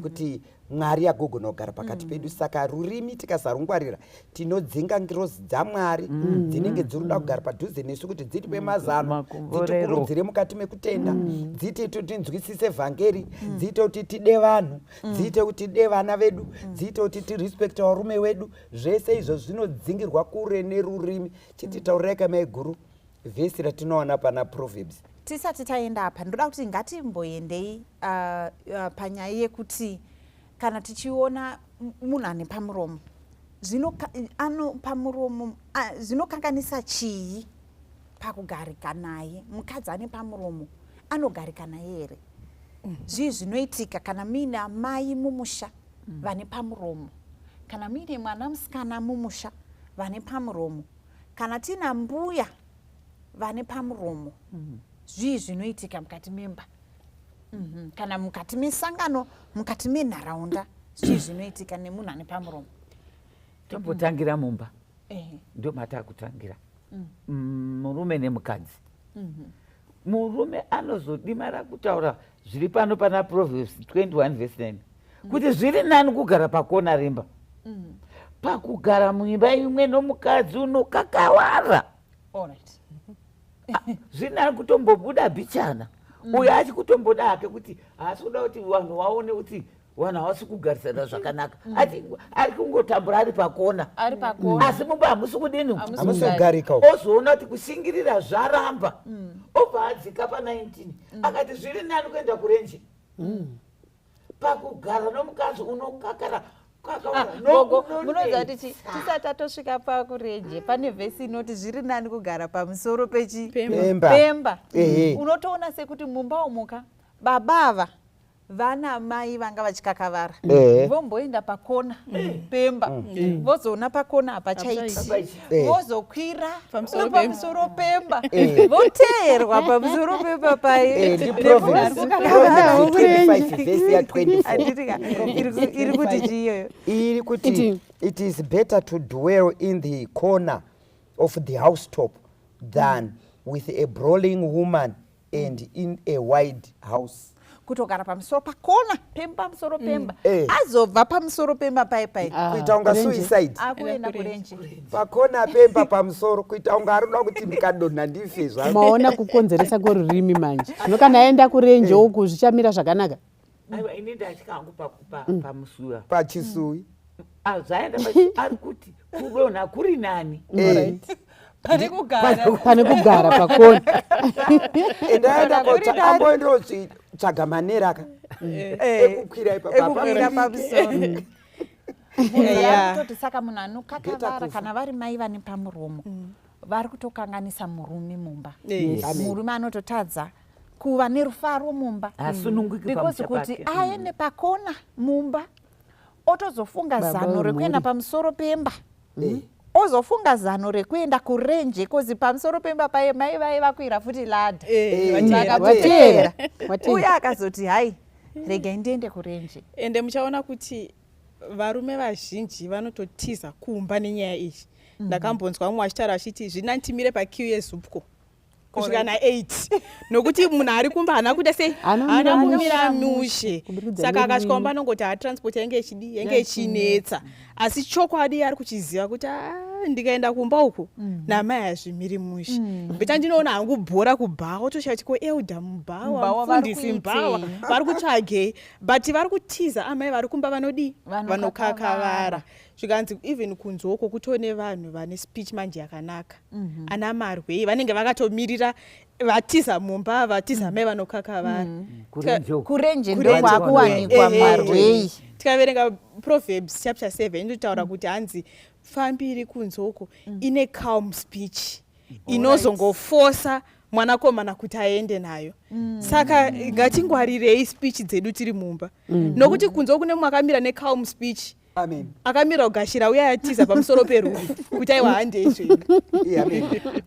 [SPEAKER 5] kuti Mwari agogona kugara pakati pedu. Saka rurimi tikasarungwarira, tinodzinga ngirozi dzaMwari dzinenge dziri kuda kugara padhuze nesu kuti dzitipe mazano,
[SPEAKER 3] Makomborero.
[SPEAKER 5] dzitikurudzire mukati mekutenda, dziite kuti tinzwisise vhangeri, dziite kuti tide vanhu, dziite kuti tide vana vedu, dziite kuti tirespekte varume vedu. Zvese izvo zvinodzingirwa kure nerurimi. Chititaurirai kamai guru vhesi ratinowana pana Proverbs.
[SPEAKER 2] Tisati taenda apa, ndoda kuti ngatimboendei panyaya yekuti kana tichiona munhu ane pamuromo, ano pamuromo, zvinokanganisa chii pakugarika naye? Mukadzi ane pamuromo anogarika naye here? Zvii zvinoitika kana muine amai mumusha vane pamuromo, kana muine mwana musikana mumusha vane pamuromo, kana tiina mbuya vane pamuromo? Zvii zvinoitika mukati memba? Kana mukati mesangano, mukati menharaunda, zvii zvinoitika nemunhu ane pamuromo?
[SPEAKER 3] Tombotangira mumba. Ndo matakutangira. Murume nemukadzi. Murume anozodimara kutaura zviri pano pana Proverbs 21 vhesi 9 kuti zviri nani kugara pakona remba pakugara muimba imwe nomukadzi unokakawara. Zviri nani kutombobuda bhichana, uyo achikutomboda hake kuti haasi kuda kuti vanhu vaone kuti vanhu havasi kugarisana zvakanaka. Ati ari kungotambura ari pakona,
[SPEAKER 2] Ari pakona.
[SPEAKER 3] Asi mumba hamusi kudini?
[SPEAKER 2] Hamusi.
[SPEAKER 5] Hamusi kugarika uko.
[SPEAKER 3] Ozoona kuti kushingirira zvaramba, obva adzika pa19, akati zviri nani kuenda kurenje pakugara nomukadzi unokakara
[SPEAKER 2] Ah, gogo, munoziva kuti tisati tatosvika pakurenje, pane vhesi inoti zviri nani kugara pamusoro pechi
[SPEAKER 5] Pemba.
[SPEAKER 2] Pemba.
[SPEAKER 5] Ehe.
[SPEAKER 2] Unotoona sekuti mumba umuka baba ava vana mai vanga vachikakavara, vomboenda pakona pemba, vozoona pakona hapachaiti, vozokwira
[SPEAKER 4] Pamusoro pemba.
[SPEAKER 2] Pamusoro pemba, voteerwa pamusoro pemba paye.
[SPEAKER 5] NdiProverbs 25 vhesi ya 24.
[SPEAKER 2] Handitika iri kuti chiiyoyo?
[SPEAKER 5] Iri kuti it is better to dwell in the corner of the housetop than with a brawling woman and in a wide house.
[SPEAKER 2] Kutogara pamusoro pakona pemba, pamusoro pemba, azobva pamusoro pemba pai pai.
[SPEAKER 6] Ah,
[SPEAKER 5] Kuita unga
[SPEAKER 6] kurenje.
[SPEAKER 5] suicide.
[SPEAKER 2] Akuenda kurenje.
[SPEAKER 5] Pakona pemba pamusoro, kuita unga ari kuda kuti ndikadonha ndife zvangu.
[SPEAKER 6] Maona kukonzeresa kwerurimi manje. Zvino kana aenda kurenje uku, zvichamira zvakanaka?
[SPEAKER 3] Aiwa, ini ndatya hangu pamusuwa.
[SPEAKER 5] Pachisui.
[SPEAKER 3] Ah, zvaenda ari kuti kudonha kuri nani.
[SPEAKER 2] Pane kugara.
[SPEAKER 6] Pane kugara pakona.
[SPEAKER 5] Endaenda
[SPEAKER 2] Kuri nani.
[SPEAKER 5] Amboendotsvaga manera aka ekukwira ipapa.
[SPEAKER 2] Ekukwira pamusoro. Kutoti saka munhu
[SPEAKER 5] Geta
[SPEAKER 2] anokakavara,
[SPEAKER 5] kufa.
[SPEAKER 2] kana vari mai vane pamuromo, vari kutokanganisa murume mumba.
[SPEAKER 4] Yes.
[SPEAKER 5] Amen.
[SPEAKER 2] Murume anototadza kuva nerufaro mumba
[SPEAKER 3] Hasununguki
[SPEAKER 2] because
[SPEAKER 3] pamusha
[SPEAKER 2] kuti
[SPEAKER 3] pake.
[SPEAKER 2] aende pakona mumba, otozofunga
[SPEAKER 6] Baba
[SPEAKER 2] zano
[SPEAKER 6] wemhuri.
[SPEAKER 2] rekuenda pamusoro pemba, ozofunga zano rekuenda kurenje, 'cause pamusoro pemba paye mai vai vakwira futi ladder.
[SPEAKER 4] Vateera.
[SPEAKER 2] Vakateera.
[SPEAKER 6] Vateera.
[SPEAKER 2] Uye akazoti, "Hai, regai ndiende kurenje."
[SPEAKER 4] Ende muchaona kuti varume vazhinji vanototiza kumba nenyaya iyi. Ndakambonzwa mumwe achitaura achiti zvina timire paqueue yeZUPCO kusvika na8 nokuti munhu ari kumba haana kuita sei?
[SPEAKER 6] Haana
[SPEAKER 4] Haana
[SPEAKER 6] kumira
[SPEAKER 4] kumira mushe.
[SPEAKER 6] Kuburikidza
[SPEAKER 4] Saka akasvika
[SPEAKER 6] nerurimi.
[SPEAKER 4] kumba anongoti ha, transport yange ichidi, yange ichinetsa, asi chokwadi ari kuchiziva kuti, "Ah, ndikaenda kumba uku namai hazvimiri mushe, better ndinoona hangu bhora kubhawa." Otoshaya kuti ko elder mubhawa,
[SPEAKER 2] Mubhawa vari
[SPEAKER 4] mufundisi mubhawa
[SPEAKER 2] kuitei?
[SPEAKER 4] vari kutsvagei? But vari kutiza amai vari kumba vanodii?
[SPEAKER 2] Vanokakavara.
[SPEAKER 4] Vanokakavara. Zvikanzi even kunze uko kutone vanhu vane speech manje yakanaka. Ana marwei vanenge vakatomirira vatiza mumba, vatiza mai vanokaka vari.
[SPEAKER 3] Kurenje uko.
[SPEAKER 2] Kurenje
[SPEAKER 4] Kurenje.
[SPEAKER 2] ndokwakuwanikwa marwei.
[SPEAKER 4] Tikaverenga Proverbs chapter 7, inotaura kuti hanzi pfambi iri kunze uko ine calm speech inozongofosa mwanakomana kuti aende nayo. Saka ngatingwarirei speech dzedu tiri mumba, nokuti kunze kune mumwe akamira necalm speech,
[SPEAKER 5] Amen.
[SPEAKER 4] akamira kugashira uye atiza pamusoro perufu kuti aiwa, handei zvenyu.
[SPEAKER 5] Iye, amen.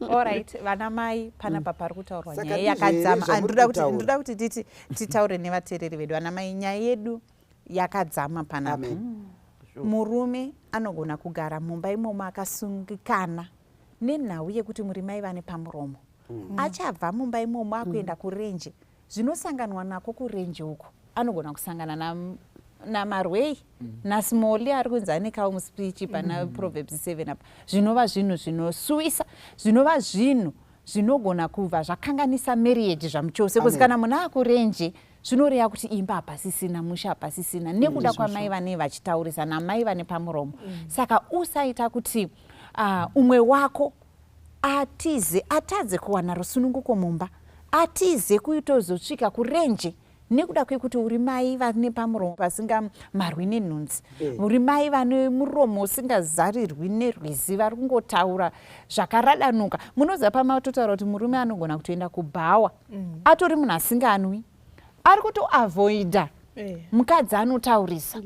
[SPEAKER 2] Alright, vana mai, panapa pari kutaurwa
[SPEAKER 5] Saka
[SPEAKER 2] nyaya
[SPEAKER 5] ndizvo here
[SPEAKER 2] yakadzama.
[SPEAKER 5] zvamuri
[SPEAKER 2] Ndoda kuti
[SPEAKER 5] kutaura?
[SPEAKER 2] Ndoda kuti titi titaure nevateereri vedu. Vana mai, nyaya yedu yakadzama panapa.
[SPEAKER 5] Amen.
[SPEAKER 2] Murume anogona kugara mumba imomo akasungikana nenhau yekuti muri mai vane pamuromo. Achabva mumba imomo akuenda kurenje. Zvinosanganwa nako kurenje uko, anogona kusangana namarwei, naSmoli ari kunzi ane calm speech pana Proverbs 7 apa, zvinova zvinhu zvinosuwisa, zvinova zvinhu zvinogona kubva zvakanganisa marriage zvamuchose, because
[SPEAKER 5] Amen.
[SPEAKER 2] kana munhu akurenje, zvinoreva kuti imba hapasisina, musha hapasisina, nekuda kwamai vane vachitaurisa, namai vane pamuromo. Saka usaita kuti umwe wako atize, atadze kuwana rusununguko mumba, atize kuitozosvika kurenje nekuda kwekuti uri mai vane pamuromo pasingamarwi nenhunzi, uri mai vane muromo usingazarirwi nerwizi, vari kungotaura zvakaradanuka. Munoziva, pamatotaura kuti murume anogona kutoenda kubhawa, atori munhu asinganwi, ari kutoavoida mukadzi anotaurisa.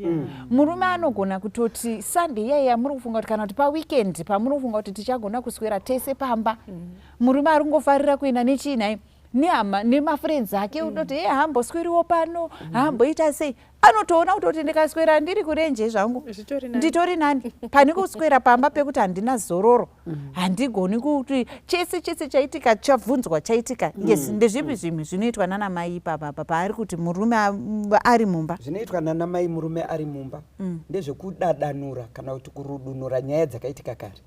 [SPEAKER 2] Murume anogona kutoti Sunday iyai yamuri kufunga kuti, kana kuti paweekend pamuri kufunga kuti tichagona kuswera tese pamba, murume ari kungofarira kuenda nechii nai, nehama, nemafriends ake, unoti e haambosweriwo pano, haamboita sei. Anotoona kutoti ndikaswera ndiri kurenje zvangu
[SPEAKER 4] Zvitori nani.
[SPEAKER 2] Nditori nani pane kuswera pamba pekuti handina zororo, handigoni kuti chese chese chaitika chabvunzwa chaitika. Yes, ndezvipi zvimwe zvinoitwa nana mai ipapa apa paari kuti murume ari mumba?
[SPEAKER 5] Zvinoitwa nana mai murume ari mumba ndezvekudadanura kana kuti kurudunura nyaya dzakaitika kare.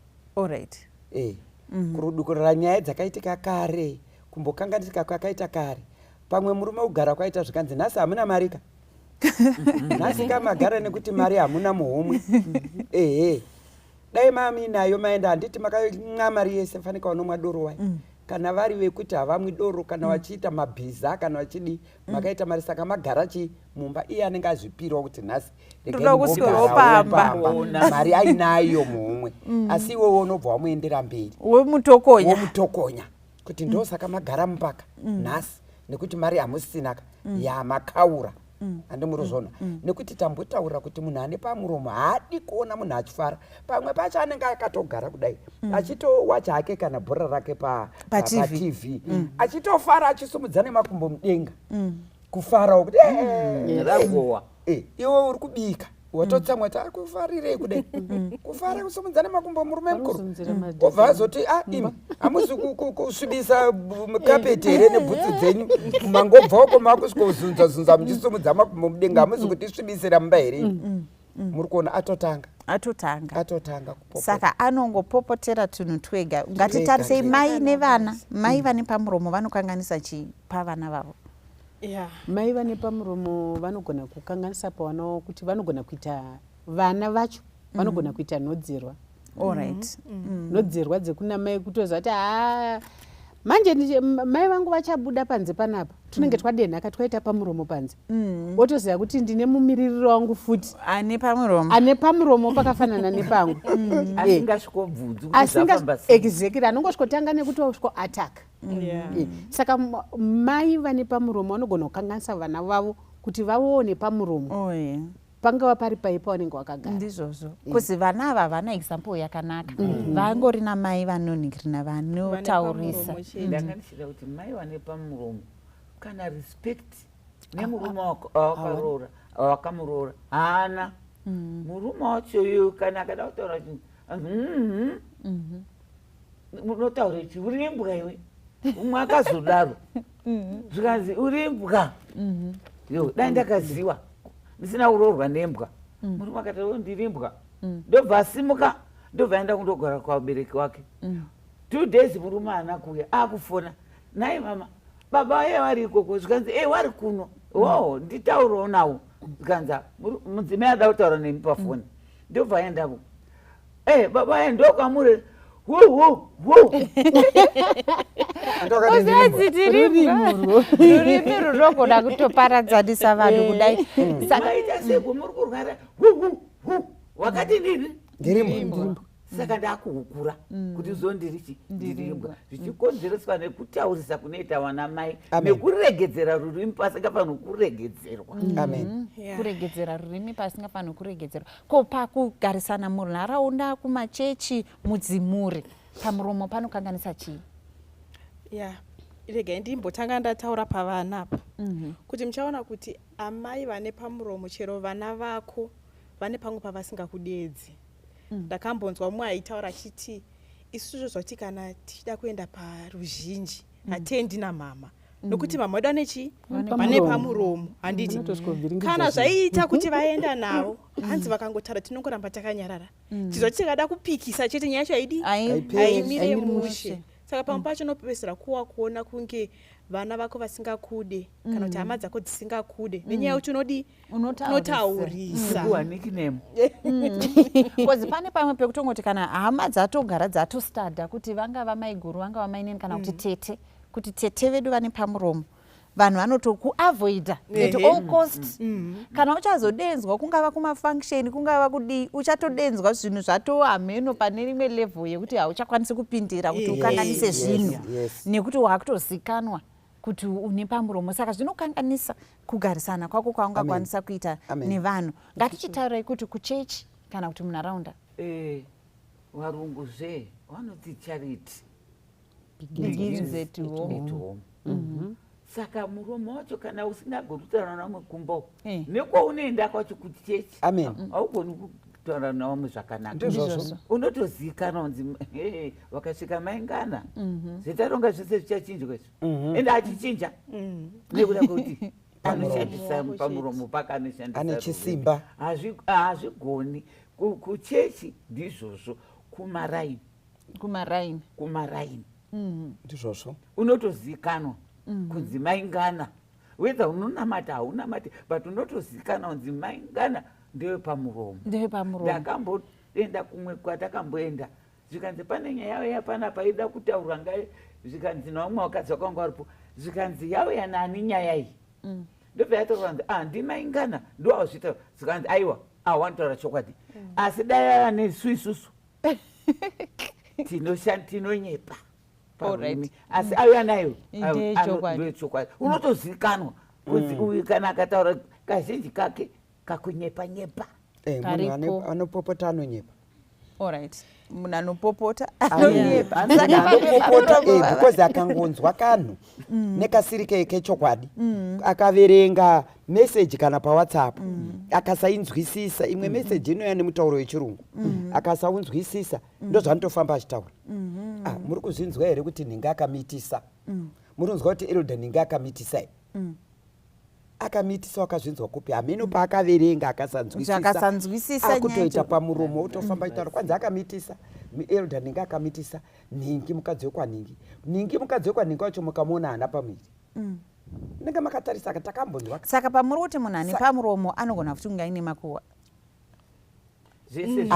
[SPEAKER 5] Kurudunura nyaya dzakaitika kare, kumbokanganisika kwakaita kare. Pamwe murume kugara kwaita zvikanzi, "Nhasi hamuna mari ka, nhasi kamagara nekuti mari hamuna muhomwe. Ehe, dai maminayo maenda, handiti makamwa mari yese, fanika vanomwa doro wai." Kana vari vekuti havamwi doro, kana vachiita mabhiza, kana vachidi, makaita mari, saka magara chi mumba, iye anenge azvipirawo kuti nhasi regai
[SPEAKER 2] Ndoda kuswerawo
[SPEAKER 5] ndimbogarawo
[SPEAKER 2] pamba.
[SPEAKER 5] pamba. Mari ainayo muhomwe, asi iwewe unobva wamuendera mberi,
[SPEAKER 2] Wemutokonya.
[SPEAKER 5] Womutokonya kuti ndosaka magara mupaka nhasi, nekuti mari hamusinaka yamakaura, handimuruzvona, nekuti tambotaura kuti munhu ane pamuromo haadi kuona munhu achifara. Pamwe pacho anenge akatogara kudai achitowacha hake kana bhora rake
[SPEAKER 2] PaTV.
[SPEAKER 5] paTV, achitofara, achisumudza nemakumbo mudenga, kufarawo kuti "Eh,
[SPEAKER 3] Ragowa.
[SPEAKER 5] Eh, iwe uri kubika, watotsamwa kuti akufarirei kudai, kufara kusumudza nemakumbo, murume mukuru."
[SPEAKER 6] Vanozunzira madhaka.
[SPEAKER 5] Obva azoti, "A imi hamuzi kusvibisa kapeti here nebhutsu dzenyu? Mangobvaoko makusvikozunza zunza muchisumudza makumbo mudenga, hamuzi kutisvibisira mumba here imi?" Muri kuona atotanga.
[SPEAKER 2] Atotanga.
[SPEAKER 5] Atotanga kupopota.
[SPEAKER 2] Saka anongopopotera tunhu twega. Ngatitarisei
[SPEAKER 5] Twega.
[SPEAKER 2] mai nevana. Mai vane pamuromo vanokanganisa chii pavana vavo?
[SPEAKER 6] Mai vane pamuromo vanogona kukanganisa pavana vavo kuti vanogona kuita, vana vacho vanogona kuita nhodzerwa. Nhodzerwa dzekuna mai, kutoziva kuti haa, manje mai vangu vachabuda panze panapa, tunenge twadenhaka twaita pamuromo panze, wotoziva kuti ndine mumiririro wangu futi
[SPEAKER 2] ane pamuromo.
[SPEAKER 6] Ane pamuromo pakafanana nepangu.
[SPEAKER 3] Asingasvikobvunzi kuti
[SPEAKER 6] Asinga
[SPEAKER 3] zvafamba sei.
[SPEAKER 6] Exactly, anongosvikotanga nekutosviko attack. Saka mai vane pamuromo vanogona kukanganisa vana vavo kuti vaone pamuromo pangava pari pai pavanenge vakagara.
[SPEAKER 2] Ndizvozvo, kuzi vana ava havana example yakanaka, vangori namai vanonhingirina, vanotaurisa.
[SPEAKER 4] Pamuromo chete.
[SPEAKER 3] Ndanga ndichida kuti mai vane pamuromo, kana respect nemurume wakaroora, wakamuroora, haana. Murume wacho iyoyo kana akada kutaura chinhu, unotaura chi, "Uri imbwa iwe." Umwe akazodaro, zvikanzi, "Uri imbwa yo, dai ndakaziwa ndisina kuroorwa nembwa." Murume akati, "Oh, ndiri imbwa." Ndobva asimuka, ndobva aenda kundogara kwabereki wake. 2 days murume haana kuuya. Akufona, "Nai mama, baba vaye vari ikoko?" Zvikanzi, "E, wari kuno wo, nditaurawo nawo." Zvikanzi, "Mudzimai ada kutaura nemi pafoni." Ndobva aendako. Eh, baba eh, ndokwamuri hu hu hu.
[SPEAKER 2] Rurimi runogona kutoparadzanisa vanhu kudai.
[SPEAKER 3] Saka maita seko muri kurwara hu hu hu. Wakati ndiri
[SPEAKER 5] ndirimbwa.
[SPEAKER 3] Saka ndakuhukura kuti uzondiri chi ndirimbwa, zvichikonzereswa nekutaurisa kunoita vana mai nekuregedzera rurimi pasingafaniri kuregedzerwa.
[SPEAKER 5] Amen.
[SPEAKER 2] Kuregedzera rurimi pasingafaniri kuregedzerwa. Ko pakugarisana munharaunda, kumachechi, mudzimuri, pamuromo panokanganisa chii?
[SPEAKER 4] Ya, regai ndimbotanga ndataura pavana apa, kuti muchaona kuti amai vane pamuromo, chero vana vako vane pamwe pavasingakudedzi. Ndakambonzwa mumwe aitaura achiti, isusu zvoti kana tichida kuenda paruzhinji, hatiendi namama, nokuti mama wedu ane chii? Vane pamuromo, handiti?
[SPEAKER 6] Vanotosvikovhiringidza
[SPEAKER 4] Kana
[SPEAKER 6] zvinhu.
[SPEAKER 4] zvaiita kuti vaenda navo, hanzi vakangotara, tinongoramba takanyarara. Chizva tikada kupikisa chete, nyaya yacho haidi
[SPEAKER 5] Haiperi.
[SPEAKER 4] haimire
[SPEAKER 2] Haimiri
[SPEAKER 4] mushe.
[SPEAKER 2] mushe.
[SPEAKER 4] Saka pamwe pacho unopedzisira kuwa kuona kunge vana vako vasingakude, kana kuti hama dzako dzisingakude, nenyaya yekuti unodi
[SPEAKER 2] Unotaurisa.
[SPEAKER 4] unotaurisa.
[SPEAKER 3] Kuwa nickname.
[SPEAKER 2] Because pane pamwe pekutongoti kana hama dzatogara dzatostada kuti vangava maiguru, vangava mainini, kana kuti tete, kuti tete vedu vane pamuromo, vanhu vanotokuavoida at all cost. Kana uchazodenzwa, kungava kumafunction, kungava kudii, uchatodenzwa zvinhu zvatohameno pane rimwe level yekuti hauchakwanisi kupindira kuti ukanganise zvinhu, nekuti wakutozikanwa kuti une pamuromo. Saka zvinokanganisa kugarisana kwako kwaungakwanisa kuita
[SPEAKER 5] Amen.
[SPEAKER 2] nevanhu. Ngatichitaurai kuti kuchechi kana kuti munharaunda.
[SPEAKER 3] Varungu zve vanoti charity
[SPEAKER 2] begins at home.
[SPEAKER 3] At home. Saka muromo wacho, kana usingagoni kutaura navamwe kumba, nekwaunoenda kwacho kuchechi,
[SPEAKER 5] Amen.
[SPEAKER 3] haugoni kutaura navamwe zvakanaka.
[SPEAKER 5] Ndizvozvo.
[SPEAKER 3] Unotozikanwa kunzi, "Hey, vakasvika maingana, zvetaronga zvese zvichachinjwa izvo." Ende achichinja nekuda kwekuti anoshandisa pamuromo pake, anoshandisa
[SPEAKER 5] Ane
[SPEAKER 3] rurimi.
[SPEAKER 5] chisimba.
[SPEAKER 3] Hazvigoni. Kuchechi ndizvozvo, kumaraini.
[SPEAKER 2] Kumaraini.
[SPEAKER 3] Kumaraini.
[SPEAKER 5] Ndizvozvo.
[SPEAKER 3] Unotozikanwa kunzi maingana, whether unonamata haunamati, but unotozikanwa kunzi maingana ndewepamuromo.
[SPEAKER 2] Ndewepamuromo.
[SPEAKER 3] Ndakamboenda kumwe kwatakamboenda, zvikanzi pane nyaya yauya panapa ida kutaurwa ngai. Zvikanzi navamwe vakadzi vakanga varipo, zvikanzi, yauya nani nyaya iyi? Ndobva yataurwa kunzi, ah, ndimaingana ndoazvitaura. Zvikanzi, aiwa, awanotaura chokwadi, asi dai ava nesu isusu tinonyepa parurimi, asi auya nayo
[SPEAKER 2] Ndeyechokwadi.
[SPEAKER 3] Ndeyechokwadi. Unotozikanwa kunzi uyu kana akataura, kazhinji kake kakunyepa nyepa.
[SPEAKER 5] Munhu
[SPEAKER 2] Paripo.
[SPEAKER 5] anopopota anonyepa.
[SPEAKER 2] Alright, munhu anopopota
[SPEAKER 5] Anonyepa.
[SPEAKER 2] anonyepa.
[SPEAKER 5] Anopopota, because akangonzwa kanhu nekasiri kechokwadi, akaverenga meseji kana paWhatsApp, akasainzwisisa, imwe meseji inouya nemutauro wechirungu, akasaunzwisisa, ndozvaanotofamba achitaura. Ah, muri kuzvinzwa here kuti nhingi akamitisa? Muri kunzwa kuti elder nhingi akamitisa here? Akamitisa wakazvinzwa kupi? Hameno paakaverenga, akasanzwisisa.
[SPEAKER 2] Akasanzwisisa nyaya
[SPEAKER 5] Akutoita
[SPEAKER 2] yacho.
[SPEAKER 5] pamuromo, otofamba achitaura kwanzi akamitisa, elder nhingi akamitisa nhingi, mukadzi wekwanhingi. Nhingi, mukadzi wekwanhingi wacho, mukamuona haana pamuviri, munenge makatarisa, takambonzwa.
[SPEAKER 2] Saka pamuri kuti munhu ane pamuromo anogona futi kunge aine makuhwa?
[SPEAKER 3] Zvese.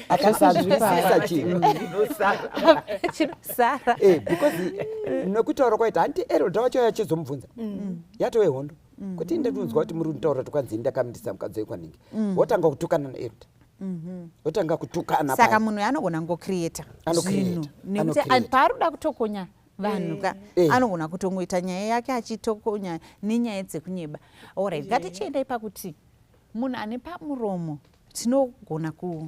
[SPEAKER 5] Akasanzwisisa chinhu
[SPEAKER 3] zvinosara.
[SPEAKER 2] Chinosara.
[SPEAKER 5] Because nekutaura kwaita, hanti elder wacho yachizomubvunza, yatove hondo, kuti indatonzwa kuti muri kutaura kuti kwanzi ndakamitisa mukadzi wekwanhingi. Wotanga kutukana naelder, wotanga kutukana
[SPEAKER 2] Saka
[SPEAKER 5] paya.
[SPEAKER 2] munhu anogona kungocreata
[SPEAKER 5] Anocreata,
[SPEAKER 2] zvinhu nekuti
[SPEAKER 5] anocreata.
[SPEAKER 2] paari kuda kutokonya vanhu ka, anogona kutongoita nyaya yake achitokonya nenyaya dzekunyeba. Alright, ngatichiendai pakuti munhu ane pamuromo tinogona ku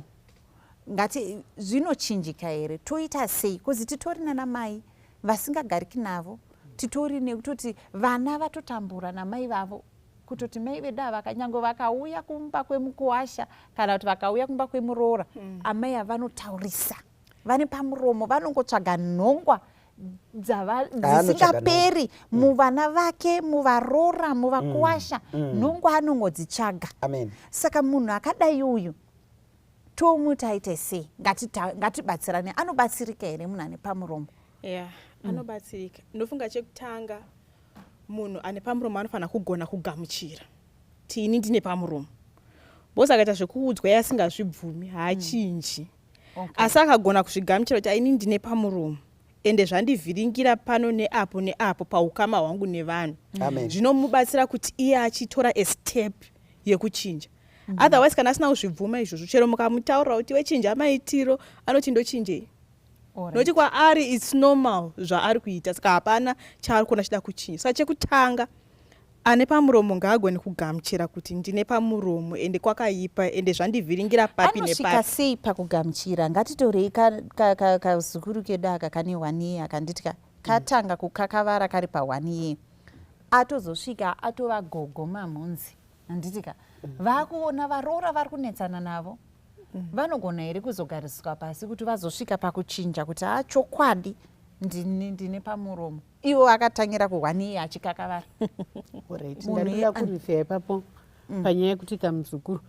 [SPEAKER 2] ngati zvinochinjika here? Toita sei? Because titori nana mai vasingagariki navo, titori nekutoti vana vatotambura namai vavo, kutoti mai vedu ava kanyange vakauya kumba kwemukuwasha kana kuti vakauya kumba kwemuroora, amai ava vanotaurisa, vane pamuromo, vanongotsvaga nhongwa
[SPEAKER 5] Anotsvaga.
[SPEAKER 2] dzisingaperi muvana vake, muvarora, muvakuwasha, nhongwa anongodzitsvaga.
[SPEAKER 5] Amen.
[SPEAKER 2] Saka munhu akadai uyu tomuti aite sei? Ngatibatsirane. Anobatsirika here munhu ane pamuromo?
[SPEAKER 4] Ya, anobatsirika. Ndofunga chekutanga, munhu ane pamuromo anofanira kugona kugamuchira ti ini ndine pamuromo. Because akaita zvekuudzwa iye asingazvibvumi, haachinji. Asi akagona kuzvigamuchira kuti aini ndine pamuromo, ende zvandivhiringira pano neapo neapo paukama hwangu nevanhu.
[SPEAKER 5] Amen.
[SPEAKER 4] Zvinomubatsira kuti iye achitora a step yekuchinja. Otherwise kana asina kuzvibvuma izvozvo, chero mukamutaurira kuti wechinja maitiro, anoti ndochinjei? Nokuti kwaari it's normal zvaari kuita, saka hapana chaari kuona chida kuchinja. Saka chekutanga, ane pamuromo ngaagone kugamuchira kuti ndine pamuromo, ende kwakaipa, ende zvandivhiringira papi.
[SPEAKER 2] Anosvika
[SPEAKER 4] nepapi.
[SPEAKER 2] Sei pakugamuchira? Ngatitorei kazukuru kedu aka kane 1 year, akanditya katanga kukakavara kari pa1 year, atozosvika atova gogo mamhunzi, handitika? Vakuona varoora vari kunetsana navo, vanogona here kuzogariswa pasi kuti vazosvika pakuchinja kuti ha, chokwadi ndine pamuromo, ivo akatangira ku1 year achikakavara?
[SPEAKER 6] Alright,
[SPEAKER 2] Munhu
[SPEAKER 6] ndandoda kurifeya ipapo panyaya yekuti kamuzukuru,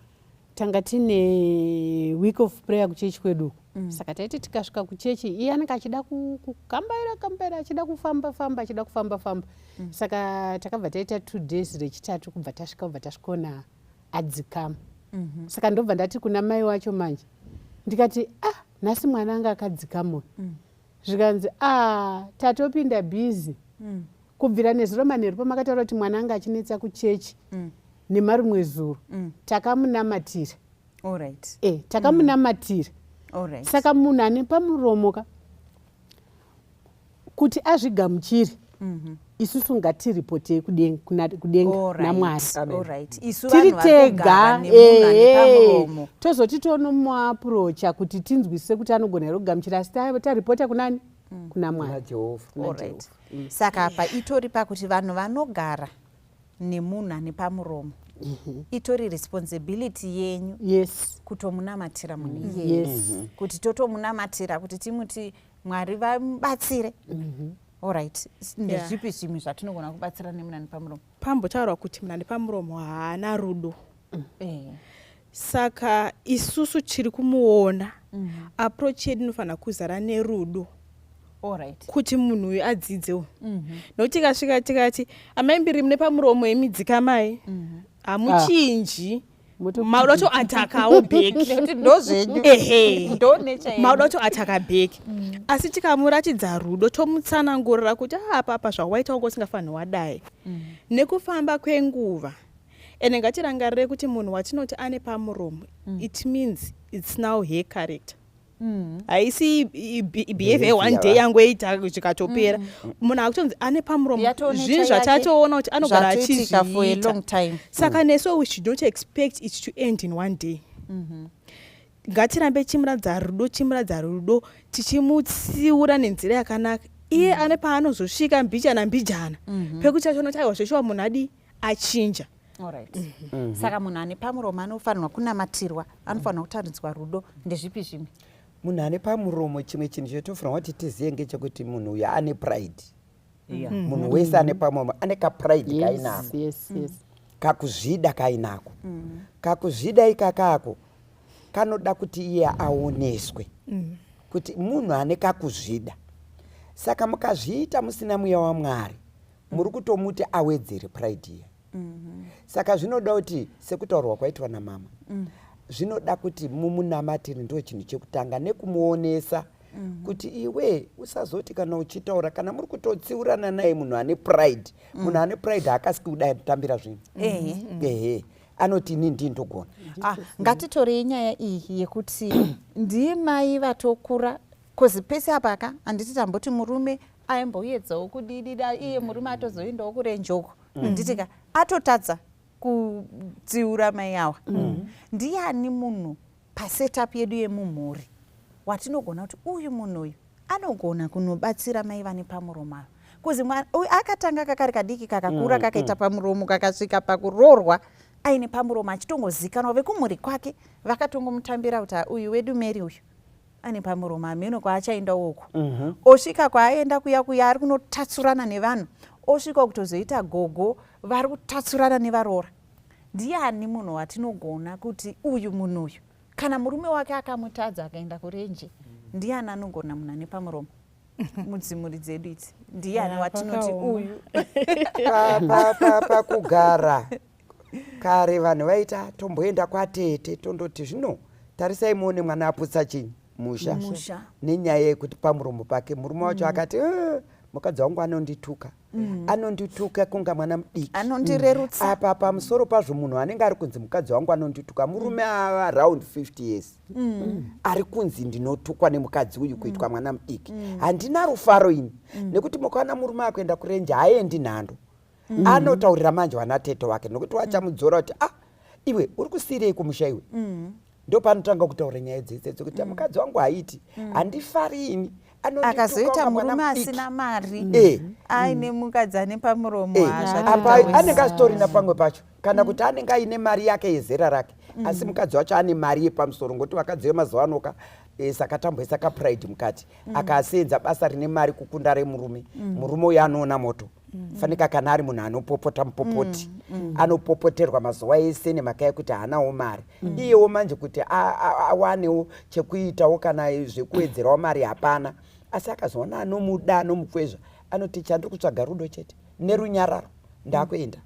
[SPEAKER 6] tanga tine week of prayer kuchechi kwedu. Saka taiti tikasvika kuchechi, iye anenge achida kukambaira kambaira, achida kufamba famba, achida kufamba famba. Saka takabva taita 2 days, rechitatu kubva tasvika, kubva tasvikona adzikama. Saka ndobva ndati kuna mai wacho manje, ndikati, "Ah, nhasi mwana anga akadzikama." Zvikanzi, "Ah, tatopinda busy kubvira nezuro manheru pamakataura kuti mwana anga achinetsa kuchechi nemarumwe zuro. Takamunamatira." E, takamunamatira. Saka munhu ane pamuromo ka, kuti azvigamuchire, isusu ngatiripotei kudenga namwari.
[SPEAKER 2] Alright. Isu
[SPEAKER 6] tiri
[SPEAKER 2] vanhu vari kugara
[SPEAKER 6] tega
[SPEAKER 2] nemunhu ane pamuromo.
[SPEAKER 6] Tozoti tonomuapproacha kuti tinzwisise kuti anogona here kugamuchira, asi taripota kunani? Kuna Mwari.
[SPEAKER 5] Kuna Jehovha.
[SPEAKER 6] Kuna
[SPEAKER 2] Alright.
[SPEAKER 6] Jehovha.
[SPEAKER 2] Saka apa itori pakuti vanhu vanogara nemunhu ane pamuromo, itori responsibility yenyu kutomunamatira munhu iyeye, kuti totomunamatira kuti timuti Mwari vamubatsire. Alright, ndezvipi zvimwe zvatinogona kubatsira nemunhu ane pamuromo?
[SPEAKER 4] Pambotaurwa kuti munhu ane pamuromo haana rudo. Saka isusu tiri kumuona, approach yedu inofanira kuzara nerudo kuti munhu uyu adzidzewo. Nokuti tikasvika tikati, "Amai mbiri, mune pamuromo, emidzikamai," hamuchinji. Mauda kutoatakawo back.
[SPEAKER 2] Nekuti ndozvenyu.
[SPEAKER 4] Ehe.
[SPEAKER 2] Ndo nature yenyu.
[SPEAKER 4] Mauda kutoataka back. Asi tikamuratidza rudo, tomutsanangurira kuti, "Ah, apa apa zvawaita wanga usingafaniri wadai," nekufamba kwenguva, ende ngatirangarire kuti munhu watinoti ane pamuromo, it means it's now her character. Haisi behavior one day yangoita zvikatopera. Munhu akutonzi ane pamuromo,
[SPEAKER 2] Yatoo nature
[SPEAKER 4] zvinhu
[SPEAKER 2] yake,
[SPEAKER 4] zvatatoona kuti anogara
[SPEAKER 2] zvatoitika for a
[SPEAKER 4] achizviita.
[SPEAKER 2] long time.
[SPEAKER 4] Saka neso we should not expect it to end in one day. Ngatirambe chimuradza rudo, chimuradza rudo, tichimutsiura nenzira yakanaka. Iye ane paanozosvika mbijana mbijana pekuti achiona kuti aiwa, zveshuwa munhu adi achinja.
[SPEAKER 2] Alright. Saka munhu ane pamuromo anofanirwa kunamatirwa, anofanirwa kutaridzwa rudo. Ndezvipi zvimwe?
[SPEAKER 5] Munhu ane pamuromo, chimwe chinhu chetofanirwa kuti tizive ngechekuti munhu uyu ane pride. Munhu wese ane pamuromo ane kapride kainako, kakuzvida kainako. Kakuzvida ikakako kanoda kuti iye aoneswe kuti munhu ane kakuzvida. Saka mukazviita musina mweya waMwari, muri kutomuti awedzere pride iya. Saka zvinoda kuti, sekutaurwa kwaitwa namama, zvinoda kuti mumunamatiri, ndo chinhu chekutanga, nekumuonesa kuti iwe usazoti kana uchitaura, kana muri kutotsiurana naye, munhu ane pride, munhu ane pride haakasiki kudai kutambira zvinhu. Ehe, anoti, "Ini ndii ndogona."
[SPEAKER 2] Ah, ngatitorei nyaya iyi yekuti ndimai vatokura, 'cause pese apaka handiti tamboti murume aimboedzawo kudidida, iye murume atozoendawo kurenjoko, handiti ka? Atotadza kutsiura mai awa. Ndiani munhu pasetup yedu yemumhuri watinogona kuti uyu munhu uyu anogona kunobatsira mai vane pamuromo ava? 'Cause uyu akatanga kakari kadiki, kakakura, kakaita pamuromo, kakasvika pakuroorwa aine pamuromo, achitongozikanwa vekumhuri kwake, vakatongomutambira kuti, "Ah, uyu wedu Mary uyu ane pamuromo, hameno kwaachaenda uku." Osvika kwaaenda kuya kuya, ari kunotatsurana nevanhu, osvika kutozoita gogo vari kutatsurana nevaroora. Ndiani munhu watinogona kuti uyu munhu uyu, kana murume wake akamutadza akaenda kurenje, ndiani anogona munhu ane pamuromo mudzimhuri dzedu idzi? Ndiani
[SPEAKER 4] Ya,
[SPEAKER 2] watinoti
[SPEAKER 4] pakaoma.
[SPEAKER 2] uyu?
[SPEAKER 5] Pakugara. Kare vanhu vaita tomboenda kwatete tondoti zvino tarisai muone mwana aputsa chinyi musha.
[SPEAKER 2] Musha.
[SPEAKER 5] Nenyaya yekuti pamuromo pake murume wacho akati mukadzi wangu anondituka. Anondituka kunga mwana mudiki.
[SPEAKER 2] Anondirerutsa.
[SPEAKER 5] Apa pamusoro pazvo munhu anenge ari kunzi mukadzi wangu anondituka murume ava around 50 years. Ari kunzi ndinotukwa nemukadzi uyu kuitwa mwana mudiki. Handina rufaro ini. Nekuti mukaona murume akuenda kurenje haaendi nhando. Anotaurira manje vana tete wake nekuti wachamudzora kuti iwe uri kusiyirei kumusha iwe. Ndopanotanga kutaura nyaya dzese dzekuti mukadzi wangu haiti, handifari ini.
[SPEAKER 2] Akazoita murume asina mari aine mukadzi ane pamuromo.
[SPEAKER 5] Apa anenge asitorina pamwe pacho kana kuti anenge aine mari yake yezera rake, asi mukadzi wacho ane mari yepamusoro ngokuti vakadzi vemazuva anoka saka tamboisa kapride mukati, akasenza basa rine mari kukunda remurume. Murume uyo anoona moto fanika kana ari munhu anopopota mupopoti, anopopoterwa mazuva ese nemhaka yekuti haanawo mari. Iyewo manje kuti awanewo chekuitawo kana zvekuwedzerawo mari hapana, asi akazoona anomuda anomukwezva anoti chandiri kutsvaga rudo chete nerunyararo, ndakuenda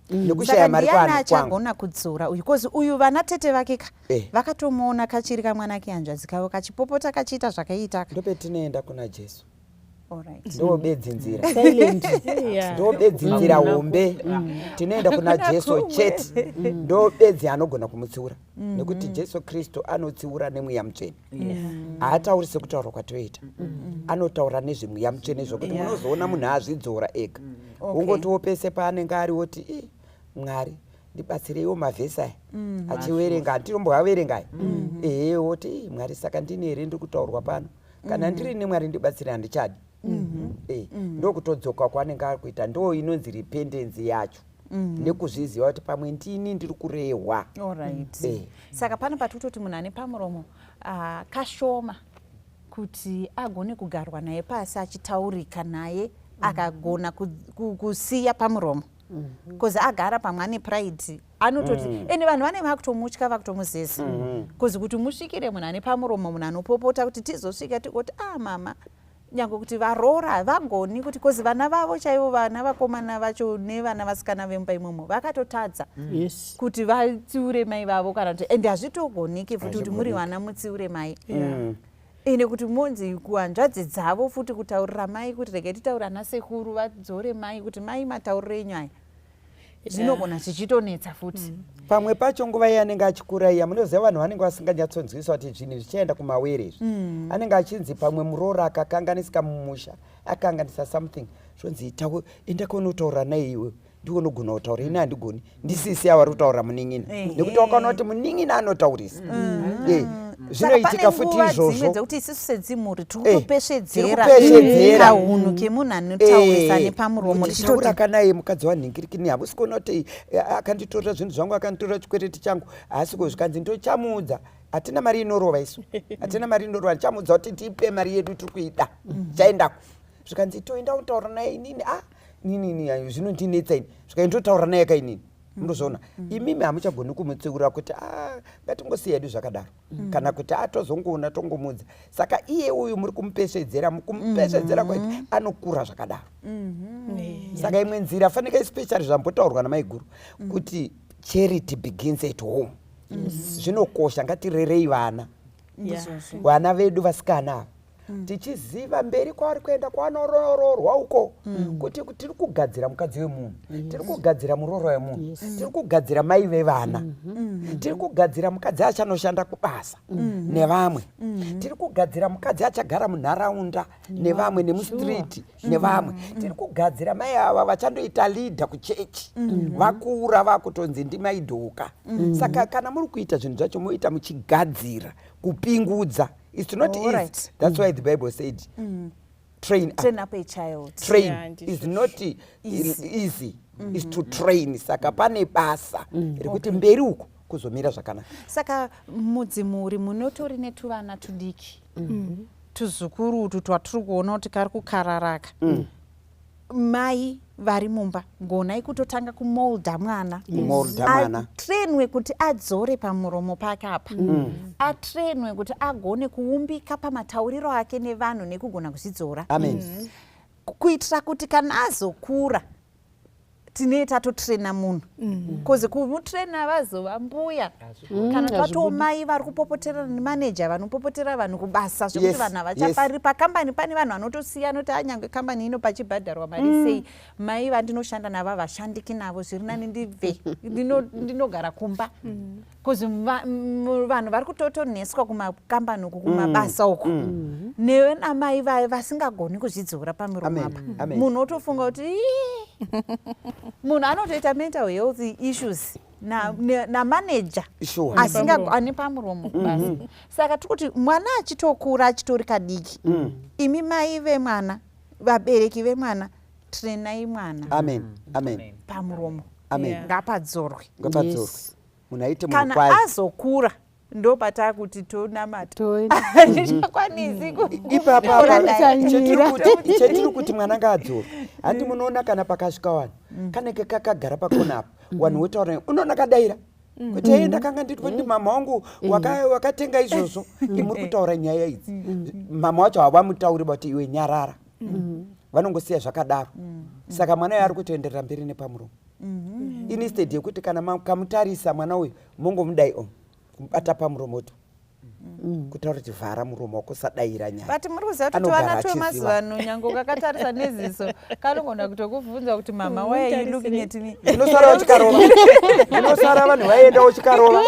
[SPEAKER 5] nekushaya mari
[SPEAKER 2] ndiani achagona kudzora uyu? Cause uyu vana tete vake ka vakatomuona kachiri kamwana kehanzvadzi kavo kachipopota kachiita zvakaita.
[SPEAKER 5] Ndopetinoenda kuna Jesu. Ndo bedzi nzira, ndo bedzi nzira hombe. Tinoenda kuna Jesu chete, ndo bedzi anogona kumutsiura, nekuti Jesu Kristu anotsiura nemweya mutsvene. Haatauri sekutaura kwatoita, anotaura nezvemweya mutsvene, zvokuti munozoona munhu azvidzora ega. Ungotiwo pese paanenge ari woti, i Mwari ndibatsireiwo mavhesi aya, achiverenga, handitomboaverenga aya. Ehe, woti, "Ii, Mwari, saka ndini here ndiri kutaurwa pano? Kana ndiri nemwari ndibatsire, handichadi." Ndokutodzoka kwaanenge ari kuita, ndo inonzi repentance yacho, nekuzviziva kuti pamwe ndini ndiri kurehwa.
[SPEAKER 2] Saka pano patikutoti munhu ane pamuromo kashoma kuti agone kugarwa naye pasi achitaurika naye, akagona kusiya pamuromo, because agara pamwe ane pride, anototi ende vanhu vane vakutomutya, vakutomuzeza, because kuti musvikire munhu ane pamuromo, munhu anopopota, kuti tizosvika tigoti, ah mama, nyange kuti varoora havagoni kuti, cause vana vavo chaivo, vana vakomana vacho nevana vasikana vemumba imomo vakatotadza kuti vatsiure mai vavo, kana kuti ende hazvitogoniki futi kuti muri vana mutsiure mai, ende kuti monzi kuhanzvadzi dzavo futi kutaurira mai kuti regai titaure ana sekuru vadzore mai kuti mai matauriro enyu aya, zvinogona zvichitonetsa futi.
[SPEAKER 5] Pamwe pacho nguva iye anenge achikura iya, munoziva vanhu vanenge vasinganyatsonzwisa kuti zvinhu zvichaenda kumawere izvi. Anenge achinzi pamwe muroora akakanganisika mumusha, akanganisa something, zvonzi enda kunotaura naye iwe, ndiwe unogona kutaura, ini handigoni, ndisisi ava vari kutaura munin'ina, nekuti wakaona kuti munin'ina anotaurisa. Zvinoitika futi izvozvo.
[SPEAKER 2] Dzekuti isusu sedzimhuri tiri kutopesvedzera
[SPEAKER 5] Tiri kupesvedzera.
[SPEAKER 2] Kahunhu kemunhu anotaurisa nepamuromo.
[SPEAKER 5] Kuti taura kanaye mukadzi wanhingirikini, hamusi kuona kuti akanditorera zvinhu zvangu, akanditorera chikwereti changu, haasi ko? Zvikanzi ndochamuudza, hatina mari inorova isu, hatina mari inorova, ndichamuudza kuti tipe mari yedu, tiri kuida, chaendako. Zvikanzi toenda kutaura naye inini, ah inini ayo zvinondinetsa ini, zvikanzi ndotaura naye kainini. Munozviona imimi hamuchagoni kumutsiura kuti a ngatingosiya hedu zvakadaro, kana kuti atozongoona tongomudza. Saka iye uyu muri kumupesvedzera, mukumupesvedzera kwaiti anokura zvakadaro. Saka imwe nzira fanika, especially zvambotaurwa namaiguru kuti charity begins at home, zvinokosha. Ngatirerei vana, vana vedu vasikana ava, tichiziva mberi kwavari kuenda kwavanoroorwa uko, kuti tiri kugadzira mukadzi wemunhu, tiri kugadzira muroora wemunhu, tiri kugadzira mai vevana, tiri kugadzira mukadzi achanoshanda kubasa nevamwe, tiri kugadzira mukadzi achagara munharaunda nevamwe, nemustreet nevamwe, tiri kugadzira mai ava vachandoita leader kuchechi vakura, vakutonzi ndimaidhoka. Saka kana muri kuita zvinhu zvacho, moita muchigadzira kupingudza. It's not easy. That's why the Bible said train up,
[SPEAKER 2] train up a child.
[SPEAKER 5] Train
[SPEAKER 4] Yeah,
[SPEAKER 5] is not easy, easy. Is to train. Saka pane basa rekuti mberi uko kuzomira zvakanaka.
[SPEAKER 2] Saka mudzimhuri munotori netuvana tudiki, tuzukuru utu twatiri kuona kuti kari kukararaka, mai vari mumba gonai kutotanga kumolda mwana.
[SPEAKER 5] Kumolda mwana.
[SPEAKER 2] Atrainwe kuti adzore pamuromo pake apa, atrainwe kuti agone kuumbika pamatauriro ake nevanhu nekugona kuzvidzora,
[SPEAKER 5] Amen.
[SPEAKER 2] Kuitira kuti kana azokura. Tinee tatotraina munhu, 'cause kumutraina vazova mbuya kana tatomai vari kupopoterana nemaneja, vanopopotera vanhu kubasa zvekuti vanhu havachafari pakambani. Pane vanhu vanotosiya noti anyange kambani ino pachibhadharwa mari sei, mai vandinoshanda navo havashandiki navo, zviri nani ndibve, ndinogara kumba, 'cause vanhu vari kutotoneswa kumakambani uku, kumabasa uku, nenamai vasingagoni kuzvidzora pamiromo apa.
[SPEAKER 5] Amen.
[SPEAKER 2] Munhu otofunga kuti, "Ii." Munhu anotoita mental health issues namaneja asinga ane pamuromo kubasa. Saka tiri kuti mwana achitokura, achitori kadiki, imi mai vemwana, vabereki vemwana, trainai mwana
[SPEAKER 5] Amen, amen.
[SPEAKER 2] pamuromo.
[SPEAKER 5] Amen.
[SPEAKER 2] Ngapadzorwe.
[SPEAKER 5] Ngapadzorwe. Munhu aite munhu
[SPEAKER 2] Kana
[SPEAKER 5] kwaye.
[SPEAKER 2] azokura, ndopatakuti tonamata. Handichakwanisi
[SPEAKER 5] Ipapa
[SPEAKER 2] kutaura naye.
[SPEAKER 5] Chetiri kuti mwana ngaadzorwe, handi munoona kana pakasvika vanhu, kanenge kakagara pakona apa, vanhu votaura naye, unoona kadaira kuti, "Ei, ndakanga ndiri kuti mama wangu wakatenga izvozvo." Imuri kutaura nyaya idzi, mama wacho havamutauri kuti, "Iwe nyarara." Vanongosiya zvakadaro. Saka mwana uyo ari kutoenderera mberi nepamuromo, instead yekuti kana makamutarisa mwana uyu, mongomudai o kumubata pamuromo to kutaura kuti, "Vhara muromo wako, usadaira nyaya."
[SPEAKER 2] But muri kuziva kuti
[SPEAKER 5] Anogara
[SPEAKER 2] tuvana
[SPEAKER 5] achiziva.
[SPEAKER 2] twemazuva ano, nyange ukakatarisa neziso, kanogona kutokubvunza kuti, "Mama, why are you looking at me?"
[SPEAKER 5] Unosara uchikarova, unosara vanhu vaienda uchikarova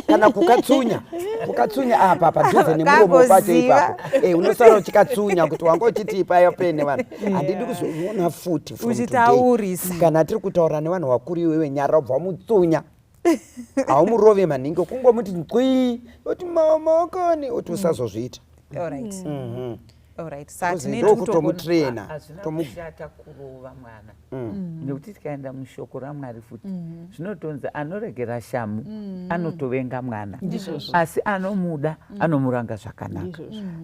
[SPEAKER 5] kana kukatsunya, kukatsunya apa padhuze nemuromo pacho.
[SPEAKER 2] Kagoziva.
[SPEAKER 5] Ipapo unosara uchikatsunya kuti wanga uchiti paya pene vanhu, handidi kuzoona futi from today.
[SPEAKER 2] Uchitaurisa.
[SPEAKER 5] Kana tiri kutaura nevanhu vakuru, iwewe nyara, ubva wamutsunya. Haumurove maningi, kungomuti ngwi, oti, "Mama wakani," oti, "Usazozviita."
[SPEAKER 2] Alright, alright, saka
[SPEAKER 5] Kuzi
[SPEAKER 2] tine
[SPEAKER 5] ndokutomutraina.
[SPEAKER 3] Hazvina kushata kurova mwana, nekuti tikaenda mushoko raMwari futi, zvinotonzi anoregera shamu anotovenga mwana, asi anomuda anomuranga zvakanaka.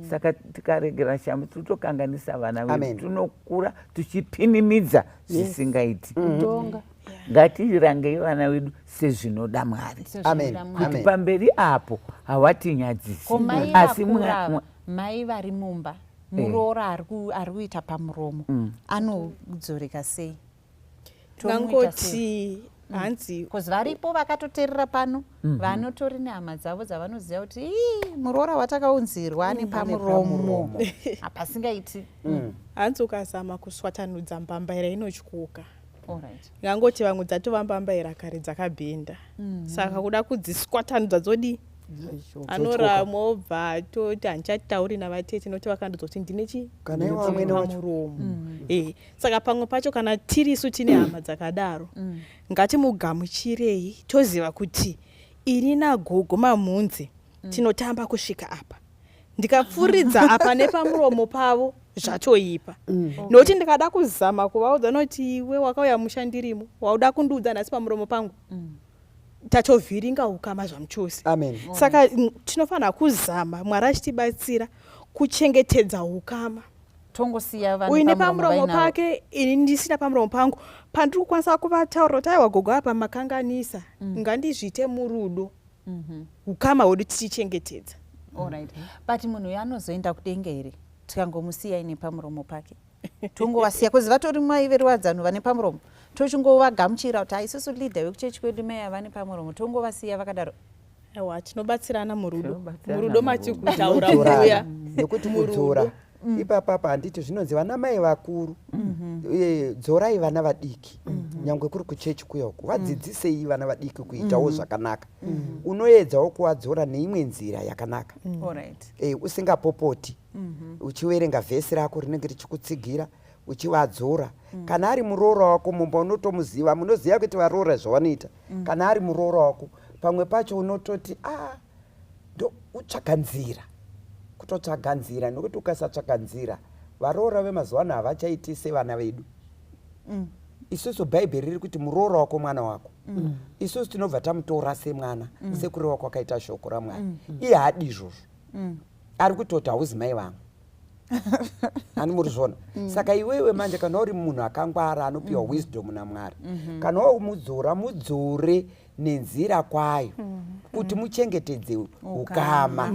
[SPEAKER 3] Saka tikaregera shamu, tinotokanganisa vana vedu. Tinokura tichipinimidza zvisingaiti.
[SPEAKER 6] Kutonga.
[SPEAKER 3] Ngatirangei vana vedu sezvinoda Mwari,
[SPEAKER 5] Amen.
[SPEAKER 3] kuti
[SPEAKER 5] Amen.
[SPEAKER 3] pamberi apo hawatinyadzisi.
[SPEAKER 2] Ko mai
[SPEAKER 3] Asi
[SPEAKER 2] vakura, mai vari mumba, muroora ari kuita pamuromo, anodzoreka sei? Tomuita sei?
[SPEAKER 4] Ngangoti hanzi
[SPEAKER 2] 'Cause varipo vakatoteerera pano, vanotori nehama dzavo dzavanoziva kuti, "Ii, muroora watakaunzirwa ane pamuromo, hapasingaiti."
[SPEAKER 4] Hanzi ukazama kuswatanudza mbambaira, inotyoka. Ngangoti vamwe dzatova mbambaira kare dzakabhenda, saka kuda kudziswatanudza dzodii? Anorama, obva atoti, "Handichatauri navatete nokuti vakandudza kuti ndine chi
[SPEAKER 5] Kana ivo vamwene wacho.
[SPEAKER 4] pamuromo." Saka pamwe pacho kana tirisu tine hama dzakadaro, ngatimugamuchirei, toziva kuti ini nagogo Mamunzi tinotamba kusvika apa, ndikapfuridza apa nepamuromo pavo zvatoipa, nokuti ndikada kuzama kuvaudza noti, "Iwe wakauya musha ndirimo, wauda kundiudza nhasi pamuromo pangu," tatovhiringa ukama zvamuchose.
[SPEAKER 5] Amen.
[SPEAKER 4] Saka tinofanira kuzama, Mwari achitibatsira, kuchengetedza ukama.
[SPEAKER 2] Tongosiya vanhu
[SPEAKER 4] Uine
[SPEAKER 2] pamuromo
[SPEAKER 4] pamuromo
[SPEAKER 2] vainavo.
[SPEAKER 4] pake, ini ndisina pamuromo pangu, pandiri kukwanisa kuvataurira kuti, "Aiwa gogo, apa makanganisa," ngandizviite murudo, ukama hwedu tichichengetedza.
[SPEAKER 2] Alright, but munhu uyu anozoenda kudenga here tikangomusiya ine pamuromo pake? Tongovasiya, 'cause vatori mai veruwadzano vane pamuromo, tochingovagamuchira kuti, "Hai, isusu leader wekuchechi kwedu, mai ava nepamuromo," tongovasiya vakadaro?
[SPEAKER 4] Aiwa, tinobatsirana murudo.
[SPEAKER 3] Tinobatsirana
[SPEAKER 4] Murudo
[SPEAKER 3] murudo.
[SPEAKER 4] mati kutaura
[SPEAKER 5] Tinodzorana.
[SPEAKER 4] mbuya.
[SPEAKER 5] Nekuti kudzora ipapapa, handiti zvinonzi vana mai vakuru, dzorai vana vadiki, nyange kuri kuchechi kuya uku, vadzidzisei vana vadiki kuitawo zvakanaka. Unoedzawo kuvadzora neimwe nzira yakanaka, usingapopoti, uchiverenga vhesi rako rinenge richikutsigira uchivadzora. Kana ari muroora wako mumba, unotomuziva, munoziva kuti varoora zvavanoita. Kana ari muroora wako, pamwe pacho unototi a ndo utsvaga nzira, kutotsvaga nzira, nokuti ukasatsvaga nzira, varoora vemazuva ano havachaiti sevana vedu. Isusu Bhaibheri riri kuti muroora wako mwana wako. Isusu tinobva tamutora semwana, sekureva kwakaita shoko raMwari. Iye haadi izvozvo, ari kutoti, "Hauzi mai vangu." Ani muri zvona? Saka iwewe manje, kana uri munhu akangwara anopiwa wisdom naMwari, kana wamudzora, mudzore nenzira kwayo kuti muchengetedze ukama,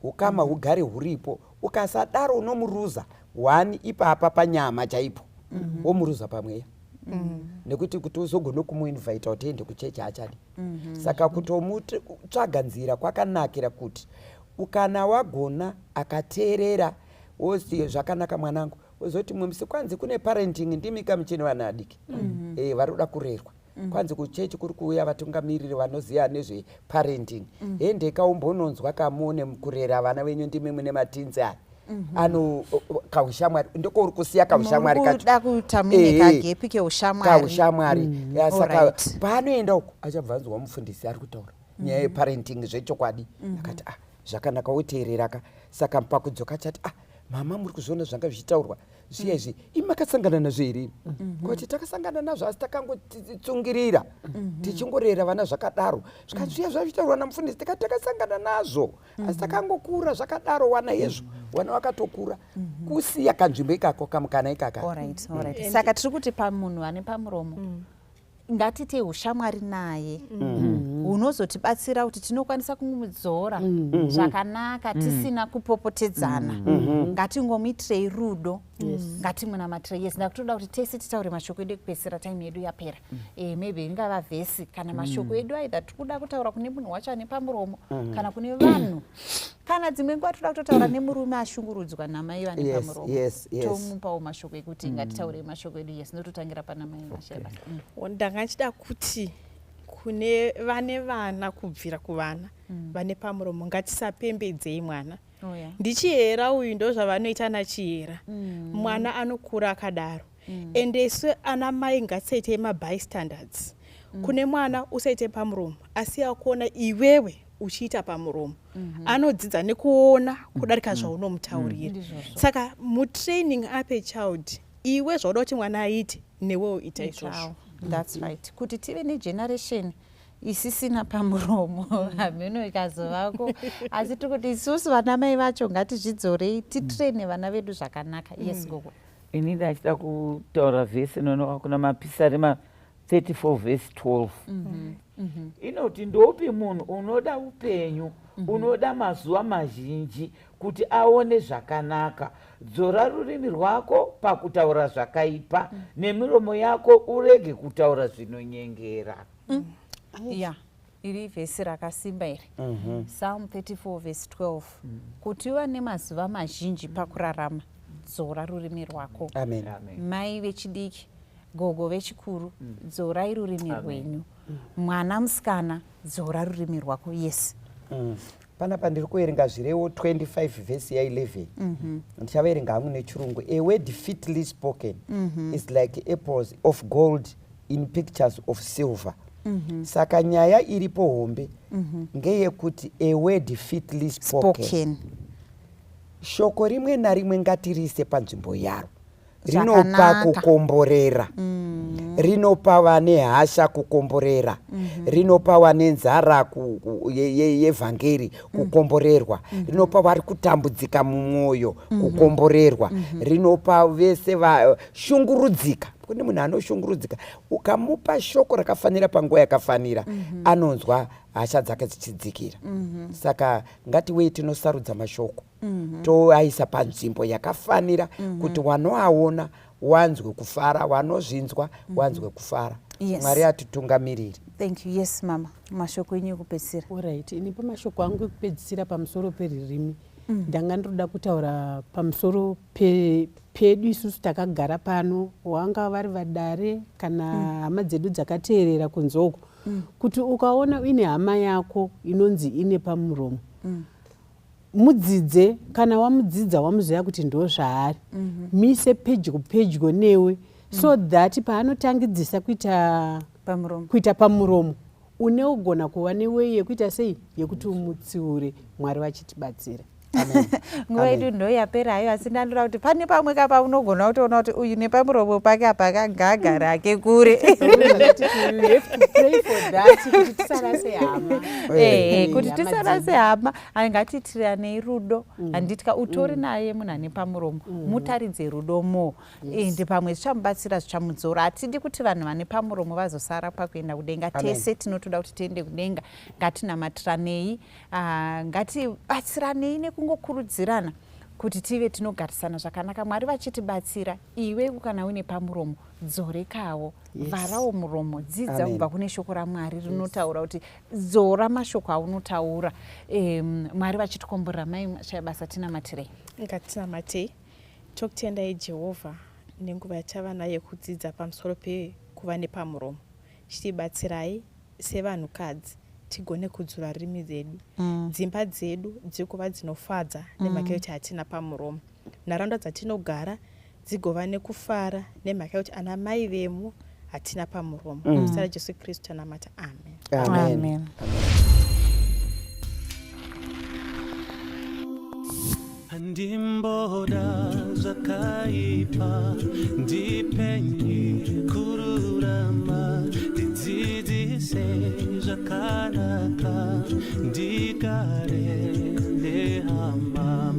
[SPEAKER 5] ukama hugare huripo. Ukasadaro unomuruza one ipapa panyama chaipo, womuruza pamweya. Nekuti kuti uzogone kumuinvita kuti ende kuchechi haachadi. Saka kutomutsvaga nzira kwakanakira kuti kana wagona akateerera, wozi, "Zvakanaka mwanangu," wozoti mumwe musi kwanzi kune parenting, ndimi kamuchini vana adiki vari kuda kurerwa, kwanzi kuchechi kuri kuuya vatungamiriri vanoziva nezveparenting, hendeka umbononzwa kamuone kurera vana venyu, ndimi mune mateens aya ano kaushamwari, ndikouri kusiya kaushamwari kacho.
[SPEAKER 2] Kuda kuita muine kagap keushamwari.
[SPEAKER 5] Kaushamwari. Ya, saka paanoenda uko achabva anzwa mufundisi ari kutaura nyaya yeparenting zvechokwadi, akati, "Ah, zvakanaka," woteerera ka. Saka pakudzoka achati, "Ah, mama, muri kuzviona zvanga zvichitaurwa zviya izvi? Imi makasangana nazvo here?" Kuti takasangana nazvo, asi takangotsungirira tichingorera vana zvakadaro. Zvikati zviya zvazvitaurwa namufundisi, tikati takasangana nazvo, asi takangokura zvakadaro. Wana hezvo wana wakatokura kusiya kanzvimbo ikako, kamukana ikaka.
[SPEAKER 2] Alright. Saka tiri kuti pamunhu ane pamuromo, ngatite ushamwari naye hunozotibatsira kuti tinokwanisa kumudzora zvakanaka tisina kupopotedzana. Ngatingomuitirei rudo, ngatimunamatirei. Yes, ndakutoda kuti tese titaure mashoko edu ekupedzisira, time yedu yapera. Maybe ingava vhesi kana mashoko edu, aidha tiri kuda kutaura kune munhu wacho ane pamuromo kana kune vanhu, kana dzimwe nguva toda kutotaura nemurume ashungurudzwa namai vane pamuromo. Tomupawo mashoko ekuti ngatitaurei mashoko edu. Yes, ndototangira pana mai Masheba.
[SPEAKER 4] Ndanga nchida kuti kune vane vana, kubvira kuvana vane pamuromo, ngatisapembedzei mwana. Ndichihera uyu, ndo zvavanoita nachihera. Mwana anokura akadaro. Ende isu ana mai ngatisaitei mabystanders kune mwana. Usaite pamuromo asi akuona iwewe uchiita pamuromo, anodzidza nekuona kudarika zvaunomutaurira. Saka mutraining up a child, iwe zvauda kuti mwana aite, newewo ita izvozvo.
[SPEAKER 2] Itawo. That's right, kuti tive negeneration isisina pamuromo. Hameno ikazovako, asi tiri kuti isusu vana mai vacho ngatizvidzorei, titraine vana vedu zvakanaka. Yes, gogo.
[SPEAKER 3] Ini ndachida kutaura vhesi inoonekwa kuna Mapisarema 34 vhesi 12, inoti, "Ndopi munhu unoda upenyu, unoda mazuva mazhinji kuti aone zvakanaka? Dzora rurimi rwako pakutaura zvakaipa, nemiromo yako urege kutaura zvinonyengera."
[SPEAKER 2] Ya, iri vhesi rakasimba iri, Psalm 34 vhesi 12, kuti uva nemazuva mazhinji pakurarama, dzora rurimi rwako.
[SPEAKER 5] Amen.
[SPEAKER 3] Amen.
[SPEAKER 2] Mai vechidiki, gogo vechikuru, dzorai rurimi rwenyu. Mwana musikana, dzora rurimi rwako. Yes.
[SPEAKER 5] Panapa ndiri kuverenga Zvirevo 25 vhesi ya11. Ndichaverenga hangu nechirungu. "A word fitly spoken is like apples of gold in pictures of silver." Saka nyaya iripo hombe ngeyekuti a word fitly spoken.
[SPEAKER 2] Spoken.
[SPEAKER 5] Shoko rimwe narimwe ngatirise panzvimbo yaro. Rinopa kukomborera, rinopa vane hasha kukomborera, rinopa vane nzara yevhangeri kukomborerwa, rinopa vari kutambudzika mumwoyo kukomborerwa, rinopa vese vashungurudzika. Kune munhu anoshungurudzika, ukamupa shoko rakafanira panguva yakafanira, anonzwa hasha dzake dzichidzikira. Saka ngatiwei tinosarudza mashoko, toaisa panzvimbo yakafanira kuti wanoaona wanzwe kufara, wanozvinzwa wanzwe kufara. Mwari atitungamiriri.
[SPEAKER 2] Thank you. Yes, mama, mashoko enyu ekupedzisira.
[SPEAKER 6] Alright, ini pamashoko angu ekupedzisira pamusoro perurimi, ndanga ndoda kutaura pamusoro pedu isusu takagara pano, wanga vari vadare kana hama dzedu dzakateerera kunze uko, kuti ukaona uine hama yako inonzi ine pamuromo, mudzidze. Kana wamudzidza, wamuziva kuti ndo zvaari, mise pedyo pedyo newe so that paanotangidzisa kuita
[SPEAKER 2] pamuromo,
[SPEAKER 6] kuita pamuromo, une ugona kuva neway yekuita sei, yekuti umutsiure. Mwari vachitibatsira.
[SPEAKER 2] Nguva yedu ndo yapera hayo, asi ndandoda kuti pane pamwe kapa unogona kutoona kuti uyu nepamuromo pake apa kagaga rake kure.
[SPEAKER 6] You have to pray for that, kuti tisarase hama.
[SPEAKER 2] Kuti
[SPEAKER 6] Hama
[SPEAKER 2] tisarase
[SPEAKER 6] dzedu.
[SPEAKER 2] hama. Ngatiitiranei rudo, handitya utori naye munhu ane pamuromo, mutaridze rudo mo, ende pamwe zvichamubatsira, zvichamudzora. Hatidi kuti vanhu vane pamuromo vazosara pakuenda kudenga.
[SPEAKER 5] Amen.
[SPEAKER 2] Tese tinotoda kuti tiende kudenga. Ngatinamatiranei, ngatibatsiranei nekungokurudzirana. Kuti tive tinogarisana zvakanaka, Mwari vachitibatsira. Iwe kana uine pamuromo, dzorekawo. Vharawo muromo, dzidza kubva kune shoko raMwari rinotaura kuti dzora mashoko aunotaura. Mwari vachitikomborera. Mai Shaya Basa, tinamatirei.
[SPEAKER 4] Ngatinamatei. Tokutendai Jehovha nenguva yatava nayo yekudzidza pamusoro pekuva nepamuromo. Chitibatsirai sevanhukadzi tigone kudzura rurimi dzedu. Dzimba dzedu dzigova dzinofadza nemhaka yekuti hatina pamuromo. Nharaunda dzatinogara dzigova nekufara nemhaka yekuti ana mai vemo hatina pamuromo. Muzita raJesu Kristu tanamata, amen.
[SPEAKER 5] Amen.
[SPEAKER 2] Amen.
[SPEAKER 1] Handimboda zvakaipa, ndipenyi kururama, ndidzidzise zvakanaka, ndigare nehama.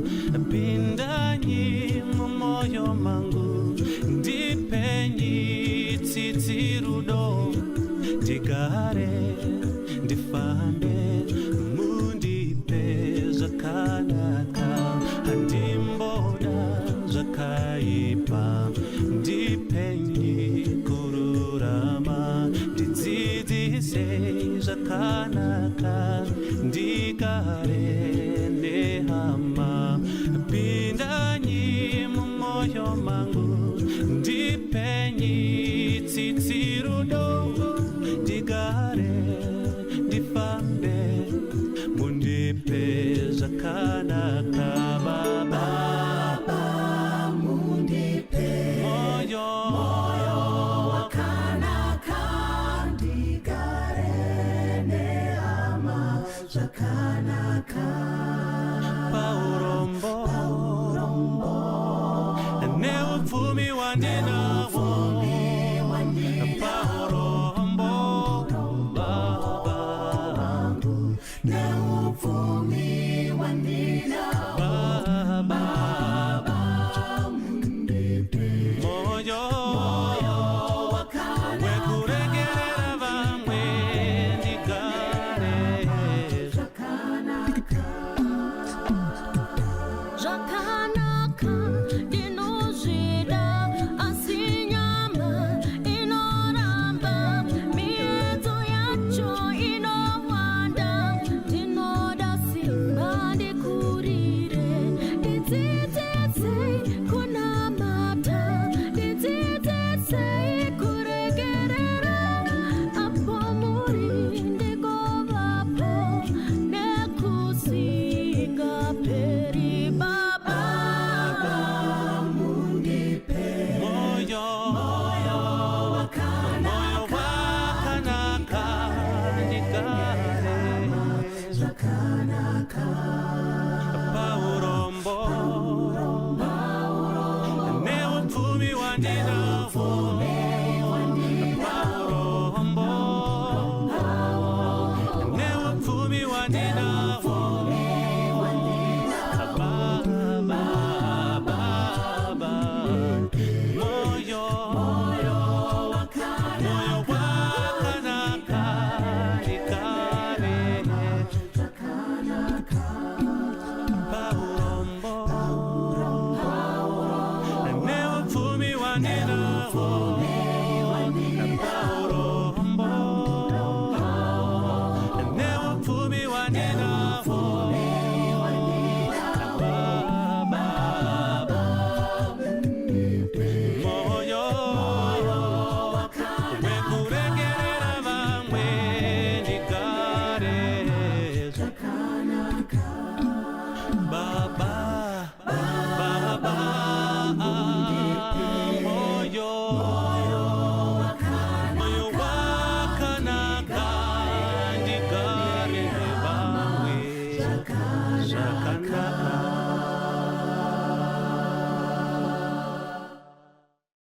[SPEAKER 1] Pindanyi mumwoyo mangu, ndipenyi tsitsi, rudo, ndigare, ndifambe, mundipe zvakanaka. Handimboda zvakaipa, ndipenyi kururama, ndidzidzise zvakanaka, ndigare nehama. Pindanyi mumwoyo mangu, ndipenyi tsitsi, rudo, ndigare, ndifambe, mundipe zvakanaka. Baba, mundipe moyo
[SPEAKER 7] wakanaka, ndigare nehama zvakanaka.
[SPEAKER 1] Paurombo neupfumi wandina